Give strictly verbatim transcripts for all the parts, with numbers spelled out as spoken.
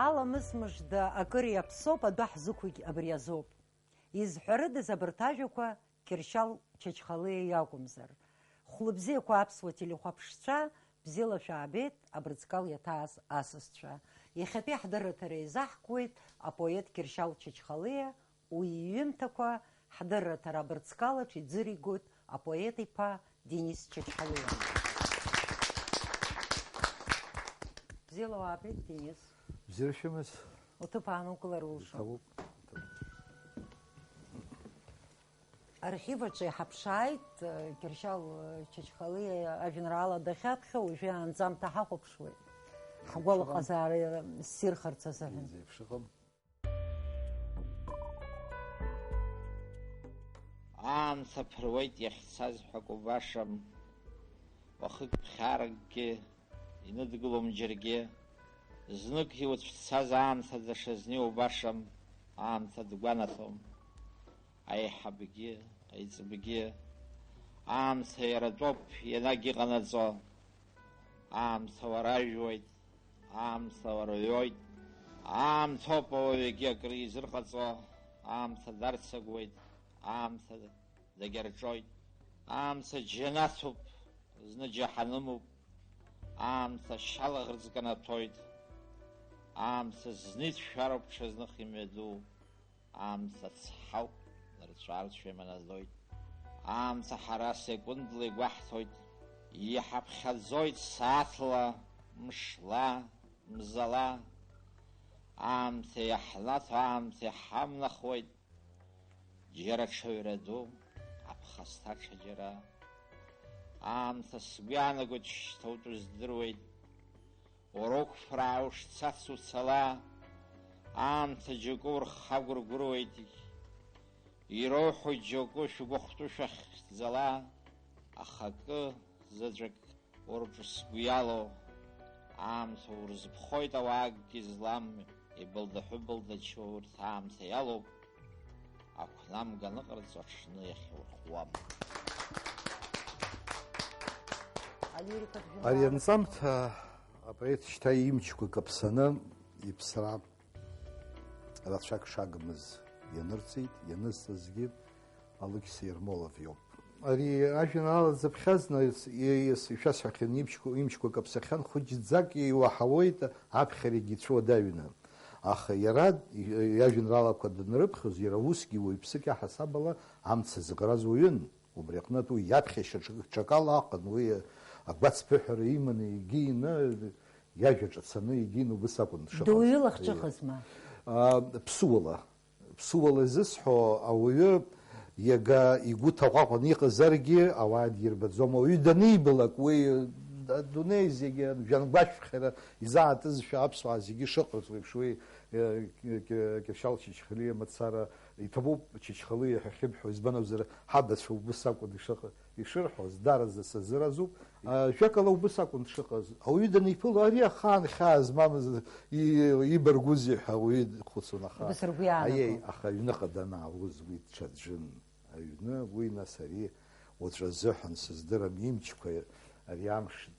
Аламыс мыжда акыр иаԥсоуп, адәы ҳзықәугь абри азоуп. Изҳәарыдаз абарҭ ажәақәа Кьыршьал Чачхалиа иакәымзар? Хәлыбзиақәа аԥсуа телехәаԥшцәа, бзиала шәаабеит, абырҵкал иаҭааз асасцәа. Иахьатәи ҳдырраҭара еизаҳкуеит апоет Кьыршьал Чачхалиа, уи иҩымҭақәа ҳдырраҭара абырҵкалаҿ иӡыригоит апоет иԥа Денис Чачхалиа. Бзиала уаабеит, Денис. Бзиара шәымаз. Уҭыԥ аанукылар улшон. Иҭабуп. Архив аҿы иҳаԥшааит, э, Кьыршьал, э, Чачхалиа ажәеинраала дахьаԥхьо, уажәы аанӡамҭа ҳахәаԥшуеит. Ҳгәалаҟазаара ссирхарц азыҳәан. Изеиԥшыҟам. Аамҭа ԥыруеит иахьцаз ҳәа акәу башам, уахык ԥхьаракгьы иныдгылом џьаргьы, знык иуцәцаз аамҭа даҽазны иубашам, аамҭа дгәанаҭом. Аиҳабгьы, аиҵбгьы, аамҭа иара тәоуп, ианагь иҟанаҵо. Аамҭа уаражәуеит, аамҭа уарҩоит, аамҭоуп ауаҩгьы акры изырҟаҵо, аамҭа дарцагәуеит, аамҭа дагьарҿоит, аамҭа џьанаҭуп, зны џьаҳанымуп, аамҭа шьа лаӷырӡ канаҭәоит, аамҭа зны иҭшәароуп, ҽазных имҩаду. Аамҭа цҳауп, нырцә-аарцә иманаӡоит. Аамҭа ҳара секундла игәаҳҭоит, иҳаԥхьаӡоит сааҭла, мшла, мзала. Аамҭа иаҳнаҭо, аамҭа иҳамнахуеит. Џьара ҽаҩра ду, аԥхасҭа ҽаџьара. Аамҭа сгәы иаанагоит шьҭа утәы здыруеит. Урықәԥраа ушцац уцала, аамҭа џьоукы урхагәыргәыруеит, ироуҳәоит џьоукы шәгәыхәтәы шәахьӡала, аха акы заҵәык урҿы сгәы иалоу, аамҭа урзыԥхоит ауаагьы злам, ибылдаҳәы-былдачо урҭ аамҭа иалоуп. Ақәнамга аныҟарҵо аҽны иахьурхуам. Алирикатә Ари журнал. Анҵамҭа апоет шьҭа имчқәа каԥсаны иԥсра рацәак шагмыз ианырҵеит, ианызҵазгьы Алықьса Ермолов иоуп. Ари ажәеинраала дзыԥхьаз, наиц-, иес-, ишәасҳәахьан, имчқәа, имчқәа каԥсахьан, хәыҷӡак иуаҳауеит аԥхьарагьы ицәуадаҩны. Аха иара, и-, иажәеинраалақәа данрыԥхьоз, иара усгьы уаҩԥсык иаҳасаб ала амца зыӷраз уаҩын. Убри аҟнытә уи иаԥхьашьа ҽак-, ҽакала аҟан, уи агәацԥыҳәара иманы егьины, иажәа ҿацаны егьины убыс акәын дшыҟаз. Дуаҩы лахҿыхызма? А, ԥсуала. Ԥсуала изысҳәо ауаҩы иага игәы ҭаҟәаҟәан иҟазаргьы ауаа дирбаӡом. Ауаҩы данибалак уи адунеи зегьы жәангәашәԥхьара изаатызшәа аԥсуаа зегьы шыҟарҵо еиԥш уи, э, Кьыршьал Чачхалиа мацара иҭабуп, Чачхалиа ҳәа ахьыбҳәо, избан акәзар, ҳабацәа убыс акәын ишыҟа-, ишырҳәоз, дараӡа сазыразуп. А, жәакала убыс акәын дшыҟаз. Ауаҩы даниԥыло, ари ахаан хьаа змамыз и-, ибаргәузеи ҳәа ауаҩы дхәыцуан, аха, Убыс ргәы иаанаго. Аиеи, аха аҩныҟа данаауаз уи дҽаӡәын. Аҩны, уи нас ари уаҵәы азыҳәан сыздырам, имчқәа ари амш,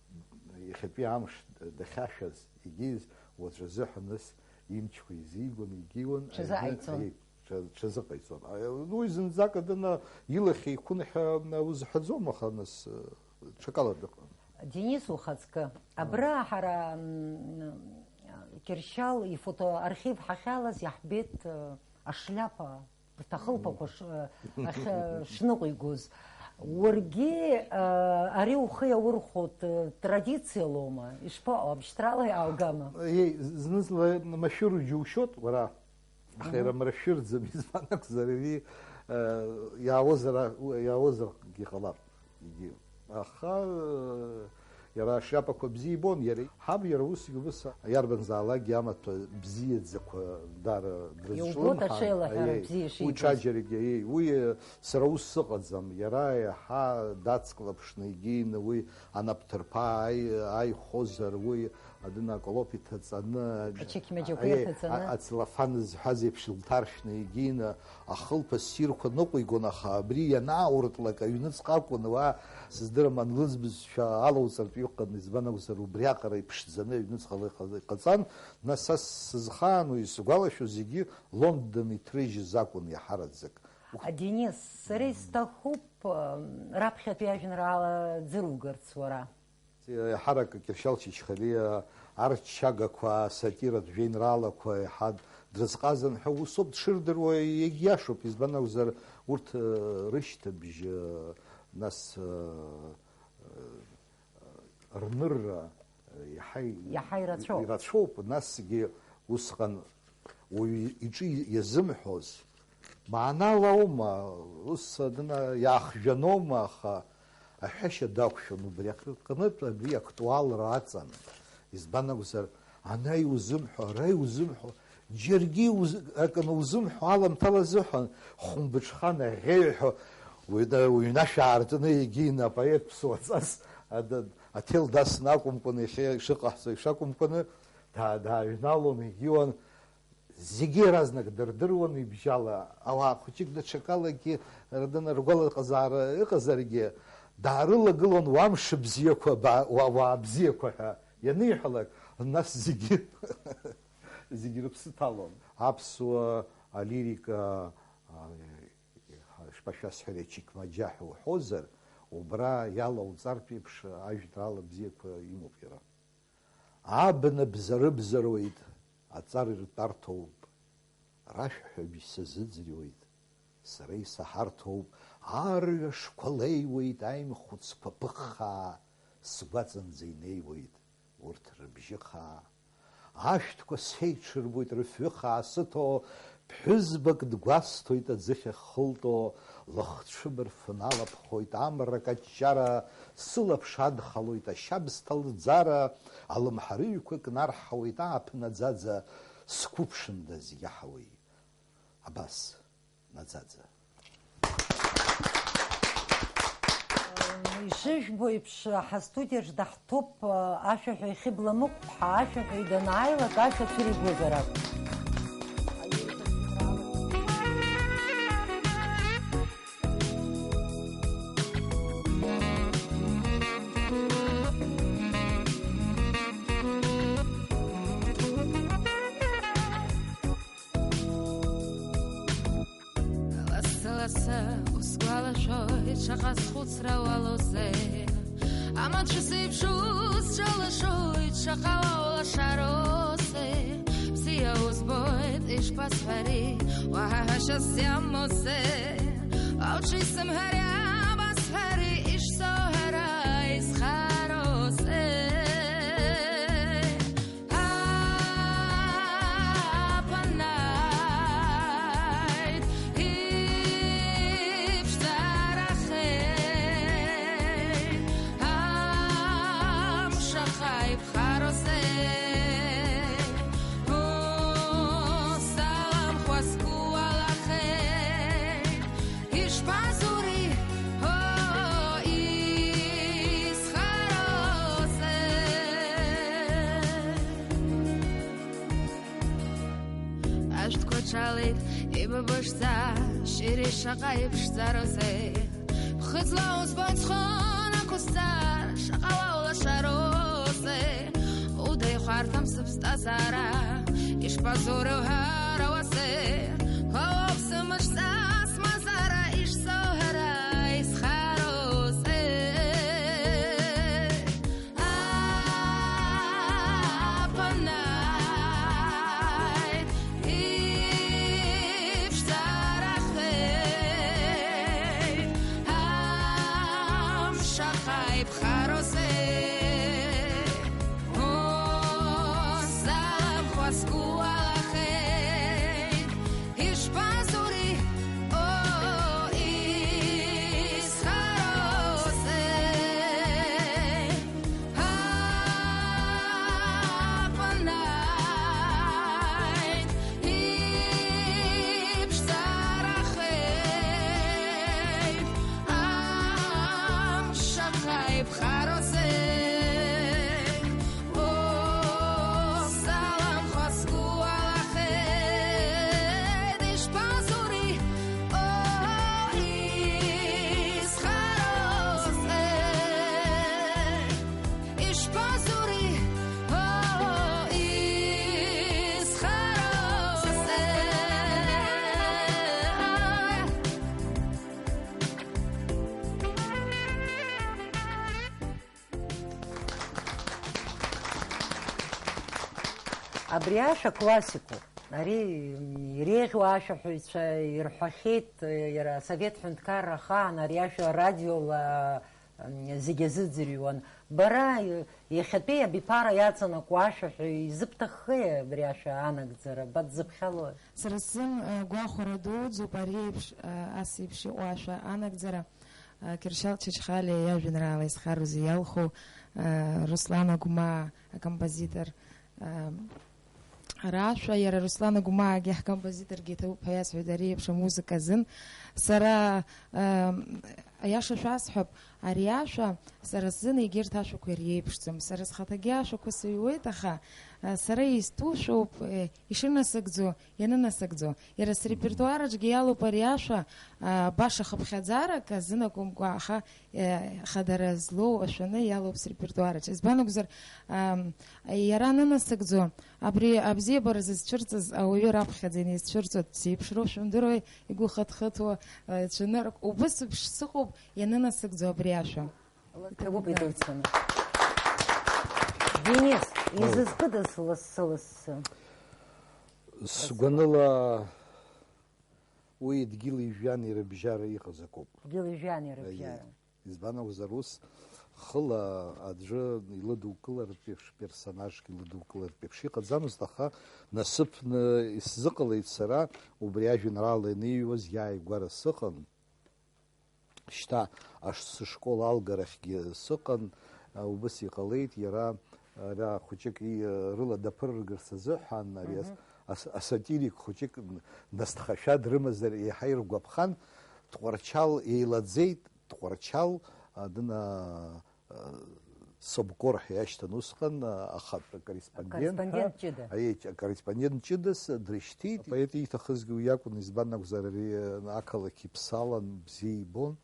иахьатәи амш дахьашәаз, егьиз уаҵәы азыҳәан нас имчқәа изигон, егьиуан, Ҽазыҟаиҵон. Аҩны, аиеи, ҽа-, ҽазыҟаиҵон. А, уи зынӡак адына илахь еиқәынҳәа узҳәаӡом, аха нас, э, ҽакала дыҟан. Денис, ухаҵкы. Абра ҳара, м, Кьыршьал ифотоархив ҳахьалаз иаҳбеит, э, ашляпа, рҭахылԥақәа ш-, э, ахь-, э, шныҟәигоз. Уаргьы, э, ари ухы иаурхәо т-, традициалоума? Ишԥаҟоу, абшьҭрала иааугама? Еи, зны-зынла машәыру џьушьоит, уара. Аха Мгм. Иара мрашәырӡам, избан акәзар, ари, э, иаауазар, иаауазаргьы ҟалап, егьи. Аха, э, иара ашляпақәа бзиа ибон, иара ҳаб иара усгьы убыс иарбанзаалакгьы амаҭәа бзиаӡақәа даара дрызҿлымҳан. Иубоит аҽеилаҳәара Аиеи, бзиа уи ишибоз. Ҽаџьарагьы, аиеи, уи, э, сара ус сыҟаӡам, иара иаҳа дацклаԥшны егьины уи анапҭырԥа ааи-, ааихозар, уи Адына аколоп иҭаҵаны, ачықьмаџьақәа аиеи, ирҭаҵаны, а-, ацеллофан зҳәаз еиԥш илҭаршәны егьины, ахылԥа ссирқәа ныҟәигон, аха абри ианаауртлак аҩныҵҟа акәын, уа, сыздырам, англыз бызшәа алауҵартә иҟан, избан акәзар, убриаҟара иԥшӡаны аҩныҵҟала иҟа-, иҟаҵан, нас са сызхаану, исгәалашәо зегьы Лондон иҭрыжьыз акәын иаҳараӡак. А, Денис, сара исҭахуп, м, раԥхьатәи ажәеинраала ӡыругарц уара. Еиҳарак Кьыршьал Чачхалиа арччагақәа, асатиратә жәеинраалақәа еиҳа дрызҟазан ҳәа усоуп дшырдыруа, иагьиашоуп, избан акәзар, урҭ, э, рышьҭыбжь, э, нас, э, э, рнырра, э, иаҳа и-, Иаҳа ирацәоуп. Ирацәоуп, насгьы усҟан уаҩы иҿы иазымҳәоз, маанала аума, ус адына иаахжәаноума, аха аҳәашьа дақәшәон, убри аҟнытә абри актуалра аҵан. Избан акәзар, ана иузымҳәо, ара иузымҳәо, џьаргьы уз-, акы анузымҳәо аламҭала азыҳәан, хәымбыҽхан аӷьеҩҳәа уҩна-, уҩнашә аартны егьины апоет ԥсуаҵас ада-, аҭел дасны акәымкәаны, иахьа ишыҟаҳҵо ишакәымкәаны, даа-, дааҩналон, егьиуан. Зегьы иаразнак дырдыруан ибжьала, ауаа хәыҷык даҽакалагьы рдын-, ргәалаҟазаара ыҟазаргьы, даарылагылон уа мшыбзиақәа, ба-, уа-, уаа бзиақәа ҳәа ианиҳәалак, нас зегьы, зегьы рыԥсы ҭалон. Аԥсуа алирика, а, шԥашәасҳәари, ачықьмаџьа ҳәа уҳәозар, убра иалауҵартә еиԥш ажәеинраала бзиақәа имоуп иара. Абна бзарыбзаруеит, аҵар иртәарҭоуп, рашәаҳәабжь сазыӡырҩуеит, сара исаҳарҭоуп, арҩашқәа леиуеит, аимхәыцқәа ԥыххаа сгәаҵанӡа инеиуеит урҭ рыбжьы хаа. Ашәҭқәа сеиҽырбоит рыфҩы хаа сыҭо, ԥҳәызбак дгәасҭоит аӡыхь ахылто, лыхцәыбырфын алаԥхоит, амра каҷҷара сылаԥш адхалоит, ашьабсҭа лӡара, алымҳарыҩқәа кнарҳауеит ааԥын аӡаӡа, сқәыԥшындаз иаҳауеи? Абас, наӡаӡа. Ишыжәбо еиԥш, ҳастудиаҿ даҳҭоуп ашәаҳәаҩ Хьыбла Мықәԥҳа, ашәаҳәаҩ данааилак ашәа цәыригозар акәын. Лассы-лассы усгәалашәоит, шаҟа схәыцра уалоузеи. Амацәыс еиԥш усҿалашоит, шаҟа уалашароузеи. Бзиа узбоит, ишԥасҳәари, уаҳа ҳәашьас иамоузеи. Уаҩ ишсымҳәари, абасҳәари, ишсоуҳәара изхароузеи. Аԥнаҩ иԥшӡарахеит, амш ахаиԥ Хароузеи, ус аламхәа сгәы уалахеит, ишԥазури, о, исхароузеи? Ашәҭқәа ҽалеит, ибыбышӡа, шьыри шаҟа иԥшӡароузеи! Ԥхыӡла узбон схы нақәысҵар, шаҟа уалашароузеи! Уда ихәарҭам сыԥсҭазаара, ишԥазури уҳәар ауазеи? Уа уоуп сымышҵа смазара, ишсоуҳәара изхароузеи? Аԥнаҩ иԥшӡарахеит, амш ахаиԥ Хароузеи, ус аламхәа сгәы уалахеит. Абри ашәа классикуп. Ари иреиӷьу ашәаҳәаҩцәа ирҳәахьеит, иара асовет ҳәынҭқарра ахаан ари ашәа радиола зегьы азыӡырҩуан. Бара иахьатәи абиԥара иаҵанакуа ашәаҳәаҩ изыбҭаххеи абри ашәа анагӡара? Бадзыԥхьалои? Сара сзын, э, гәахәара дуӡӡоуп ари еиԥш, э, ас еиԥш иҟоу ашәа анагӡара. Э, Кьыршьал Чачхалиа иажәеинраала Исхарузи иалху, э, Руслан Агәмаа акомпозитор, э, ара ашәа, иара Руслан Агәмаагьы ҳкомпозиторгьы иҭабуп ҳәа иасҳәеит ари еиԥш амузыка азын. Сара, э, аиаша шәасҳәап, ари ашәа сара сзын егьырҭ ашәақәа иреиԥшӡам. Сара схаҭагьы ашәақәа сыҩуеит, аха, э, сара изтәу шәоуп, э, ишынасыгӡо, ианынасыгӡо. Иара срепертуараҿгьы иалоуп ари ашәа, а, баша хыԥхьаӡарак азын акәымкәа, аха, э, хадара злоу ашәаны иалоуп срепертуараҿ. Избан акәзар, ам, иара анынасыгӡо, абри абзиабара зызцәырҵыз ауаҩы раԥхьаӡа инеизцәырҵуа дзеиԥшроу шәымдыруеи, игәы хыҭхыҭуа, э, цәанырк, убыс еиԥш сыҟоуп ианынасыгӡо абри ашәа. Иҭабуп идуцаны. Денис, изызкыдаз лассы-лассы? Сгәаныла, уи дгьыли жәҩани рыбжьара иҟаз акоуп. Дгьыли жәҩани рыбжьара. Аиеи. Избан акәзар, ус хыла аӡәы илыдукылартә еиԥш, персонажк илыдукылартә еиԥш иҟаӡамызт, аха насыԥны исзыҟалеит сара, убри ажәеинраала ианыҩуаз иааигәара сыҟан. Шьҭа аш-, сышкол алгарахьгьы сыҟан, а, убыс иҟалеит, иара, ара хәыҷык и-, рыла даԥырыргарц азыҳәан, ари ас-, Мгм. ас-, асатирик хәыҷык н-, насҭхашәа дрымазар еиҳа иргәаԥхан, Тҟәарчал еилаӡеит, Тҟәарчал, а, дына, а, Собкор ҳәа иашьҭан усҟан, а, ахатә корреспондент ҳәа. Акорреспондент ҷыда. Аиеи, акорреспондент ҷыдас дрышьҭит. Апоет ииҭахызгьы уи акәын, избан акәзар, ари, а, ақалақь иԥсалан, бзиа ибон.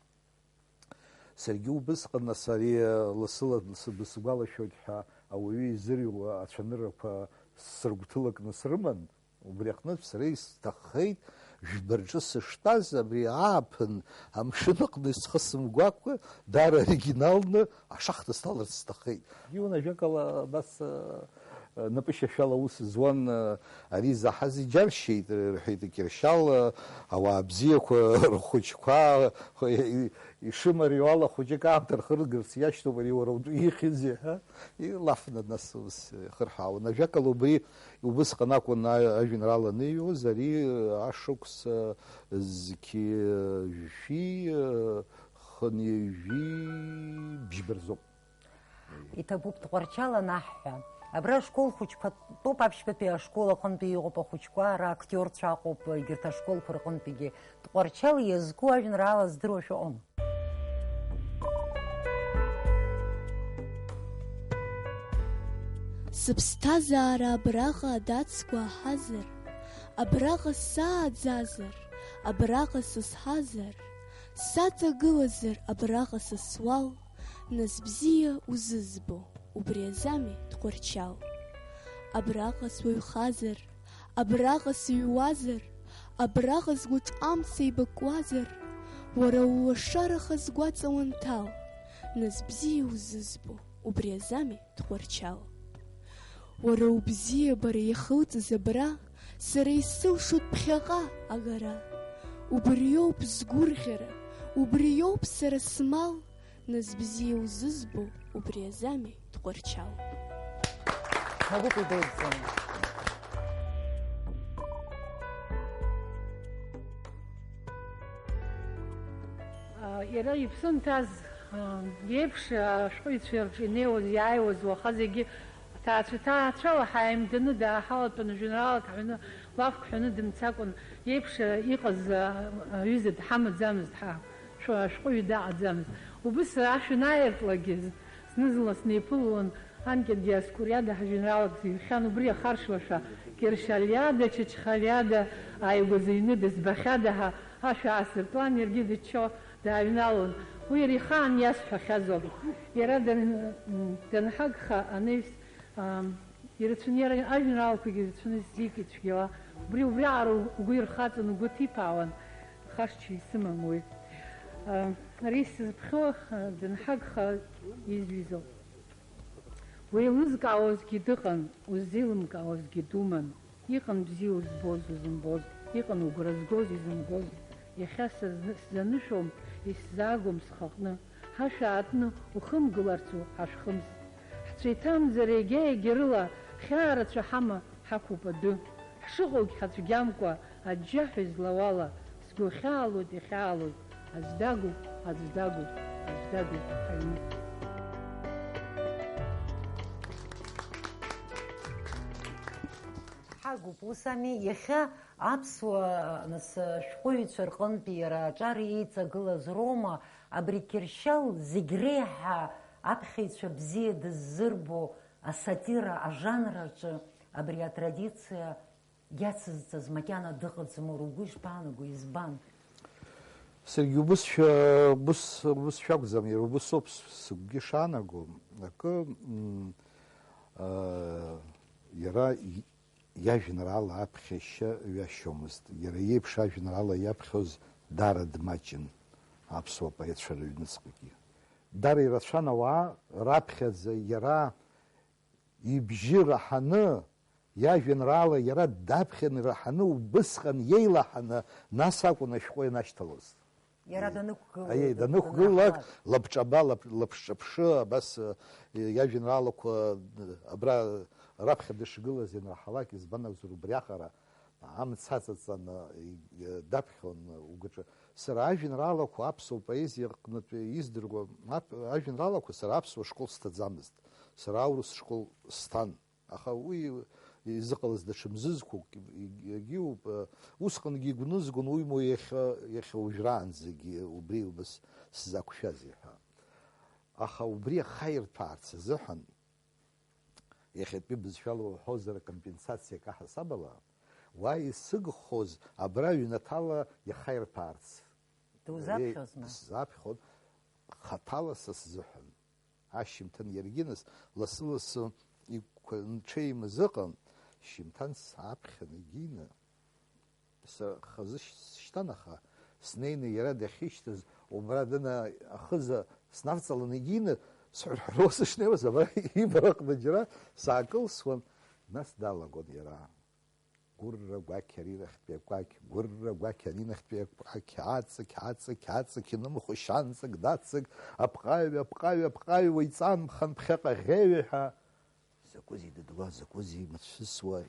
Саргьы убысҟан, нас, ари, лассы-лассы бысгәалашәоит ҳәа ауаҩы изырҩуа ацәаныррақәа сыргәҭылакны срыман. Убри аҟнытә сара исҭаххеит, жәба рҿы сыштәаз, абри ааԥын амшын аҟны схы сымгәаҟкәа, даара оригиналны ашахта саларц сҭаххеит. Иуна ажәакала, абас, э, напышьашәала аус зуан, э, ари заҳаз иџьаршьеит, э, рҳәеит, Кьыршьал, э, ауаа бзиақәа рхәыҷқәа, э, и-, ишымариоу ала хәыҷык аамҭа рхыргарц иашьҭоуп, ари уара утәы ихьызи ҳәа, илафны нас ус ихырҳәаауан. Ажәакала, убри убысҟан акәын а-, ажәеинраала аныҩуаз, ари, э, ашықәс, э, зқьи, э, жәшәи, э, хынҩажәи бжьба рзоуп. Иҭабуп Тҟәарчал анаҳҳәа. Абра ашкол хәыҷқәа тәоуп, аԥшьбатәи ашкол аҟынтәи иҟоуп ахәыҷқәа, ара актиорцәа ыҟоуп, егьырҭ ашколқәа рҟынтәигьы. Тҟәарчал иазку ажәеинраала здыруа шәыҟоума? Сыԥсҭазаара абраҟа адацқәа аҳазар, абраҟа сааӡазар, абраҟа сызҳазар, саҵагылазар абраҟа сасуал, нас бзиа узызбо, убри азами Тҟәарчал? Абраҟа суаҩхазар, абраҟа сыҩуазар, абраҟа сгәаҿ амца еибакуазар, уара улашараха сгәаҵа уанҭал, нас бзиа узызбо, убри азами Тҟәарчал? Уара убзиабара иахылҵыз абра, сара исылшоит ԥхьаҟа агара. Убриоуп сгәырӷьара, убриоуп сара смал, нас бзиа узызбо, убри азами Тҟәарчал? Ҳагәыԥ идуӡӡаны. А, иара иԥсы нҭаз, а, иеиԥш, а, ашәҟәыҩҩцәа рҿы инеиуаз, иааиуаз, уаха зегьы аҭаацәа, ҭаацәала ҳаимданы дааҳалатәаны, жәеинраалак ҳәаны, лафк ҳәаны дымцакәан, иеиԥш, а, иҟаз, а, аҩыза дҳамаӡамызт, ҳа шәҟәыҩҩы даҟаӡамызт. Убыс ашә анааиртлагьы, зны-зынла снеиԥылон, анкьагьы аскуриада ҳажәеинраалак зыҩхьан, убри иахаршәлашәа, Кьыршьалиада, Чачхалиада, ааигәа зыҩны дызбахьада ҳәа ашә аасыртлан, иаргьы дыччо дааҩналон. Уи иара ихаан иасҳәахьаз ауп. Иара дан-, данҳагха анаҩс, ам, ирацәаны, иара ажәеинраалақәагьы ирацәаны ззикит цәгьала. Убри убриаҟара угәы ирхаҵан, угәы ҭиԥаауан, хашҭшьа исымам уи. А, ари сзыԥхьо, а, данҳагха изҩыз ауп. Уеилызкаауазгьы дыҟан, уззеилымкаауазгьы думан. Иҟан бзиа узбоз, узымбоз, иҟан угәра згоз, изымгоз. Иахьа сазны-, сзанышәом исзаагом схаҟны. Ҳашә аартны ухымгыларц уҳашәхымс. Ҳцәа иҭамӡар егьа-егьа рыла, хьаа рацәа ҳама, ҳақәуп адәы. Ҳшыҟоугь ҳацәгьамкәа, аџьџьаҳәа излауала, сгәы ахьаалоит, иахьаалоит, аӡә дагуп, аӡә дагуп, аӡә дагуп, ҳаҩны. Ҳагуп, ус ами, иахьа аԥсуа, нас, ашәҟәыҩҩцәа рҟынтәи иара аҿар еиҵагылаз Рома, абри Қьыршьал зегь реиҳа аԥхьаҩцәа бзиа дыззырбо асатира ажанр аҿы абри атрадициа иацызҵаз макьана дыҟаӡам, уара угәы ишԥаанаго, избан? Саргьы убыс шәа-, убыс, убыс шәакәӡам, иара убыс ауп с-, сыгәгьы шаанаго. Акы, м, а, иара и-, иажәеинраала аԥхьашьа ҩашьомызт. Иара иеиԥш ажәеинраала иаԥхьоз даара дмаҷын аԥсуа поетцәа рыҩныҵҟагьы. Даара ирацәан ауаа раԥхьаӡа иара ибжьы раҳаны, иажәеинраала иара даԥхьан ираҳаны, убысҟан иеилаҳаны, нас акәын ашәҟәы ианашьҭалоз. Иара данықәгылоу, Аиеи, данықәгылалак, данаҳалак. Лабҿаба, лаб-, лаԥшҿаԥшы, абас, э, иажәеинраалақәа, э, абра раԥхьа дышгылаз ианраҳалак, избан акәзар, убриаҟара амца аҵаҵаны, э, даԥхьон угәаҿы. Сара ажәеинраалақәа аԥсуа поезиа аҟнытә издыруа ап-, ажәеинраалақәа сара аԥсуа школ сҭаӡамызт. Сара аурыс школ сҭан. Аха уи изыҟалаз даҽа мзызқәак егьиуп. Усҟангьы игәнызгон, уимоу иахьа, иахьа уажәраанӡагьы убри убас сзақәшәазеи ҳәа. Аха убри ахаирҭәаарц азыҳәан, иахьатәи бызшәала уҳәозар, акомпенсациа акаҳасаб ала, уа исыгхоз абра ҩнаҭала иахаирҭәаарц. Дузаԥхьозма? Сзаԥхьон, хаҭала са сзыҳәан. Ашьыжьымҭан иаргьы нас, лассы-лассы иқәа-, нҽеимыз ыҟан, шьыжьымҭан сааԥхьан егьины. Са хазы шь-, сшьҭан, аха снеины иара дахьышьҭаз, убра дына ахыза снавҵалан егьины, сҳәырҳәыруа сышнеиуаз, абра ибраҟны џьара саакылсуан, нас далагон иара. Гәырра гәақь аринахьтәи акәакь, гәырра гәақь аринахьтәи акәакь, аҵықь, аҵықь, аҵықь инымхо шьанҵак, дацак, апҟаҩ, апҟаҩ, апҟаҩ, уаҩҵамхан ԥхьаҟа ӷьеҩҳәа. Закәызеи дыдуа, закәызеи мацәысуа,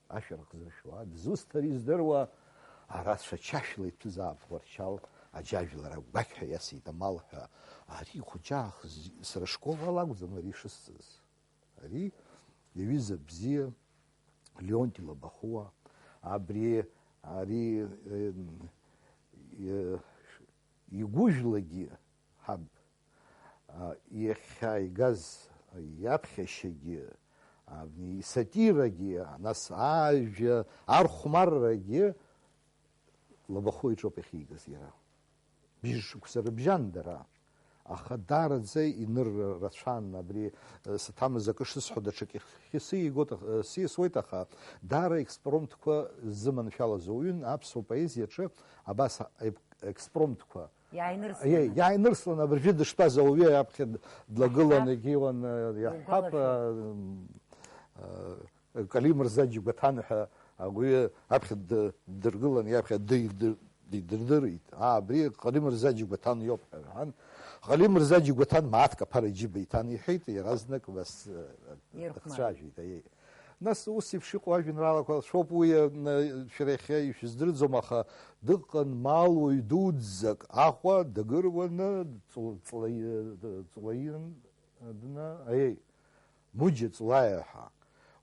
ашәарах зыршәуа, дызусҭар издыруа, арацәа чашәла иҭәызаап Уарчал, аџьажәлар агәақь ҳәа иасит амал ҳәа. Ари ихәыҷаахыз сара школ ала акәӡам ари ишысҵаз. Ари иҩыза бзиа Леонти Лабахәуа, абри, ари, э, э, игәыжәлагьы ҳаб, а, иахьа игаз иаԥхьашьагьы, абни исатирагьы, нас ажәа архәмаррагьы Лабахәуа иҿоуп иахьигаз иара. Бжьшықәса рыбжьан дара. Аха даараӡа инырра рацәан, абри, э, саҭамыз акы шысҳәо даҽакы ихы сигоит, ах-, э, сиасуеит, аха даара експромтқәа ззыманшәалаз уаҩын аԥсуа поезиаҿы абас а-, еп-, експромтқәа. Иааинырсланы. Иа-, иааинырсланы абыржәы дыштәаз ауаҩы аԥхьа д-, длагылан, Аҳ. Егьиуан, э, иаҳҳәап, Угәалашәома? Э, м, э, Кали Мырзаџь Гәаҭан ҳәа ауаҩы аԥхьа д-, ддыргылан, иаԥхьа дидыр-, дидырдырит. Аа, абри Кали Мырзаџь Гәаҭан иоуп ҳәа рҳәан, Кали Мырзаџь Гәаҭан мааҭк аԥара иџьыба иҭан, иҳәеит, иаразнак убас, э, Ирхәмарит. Дцәажәеит, аиеи. Нас ус еиԥш иҟоу ажәеинраалақәа рацәоуп, уи, э, шәара иахьа ишәыздырӡом, аха дыҟан малуаҩ дуӡӡак, Аҟәа дагыруаны, Ҵу-, Ҵлаи-, Ҵлаин, дна-, аиеи. Мыџьа Ҵлаиа ҳәа.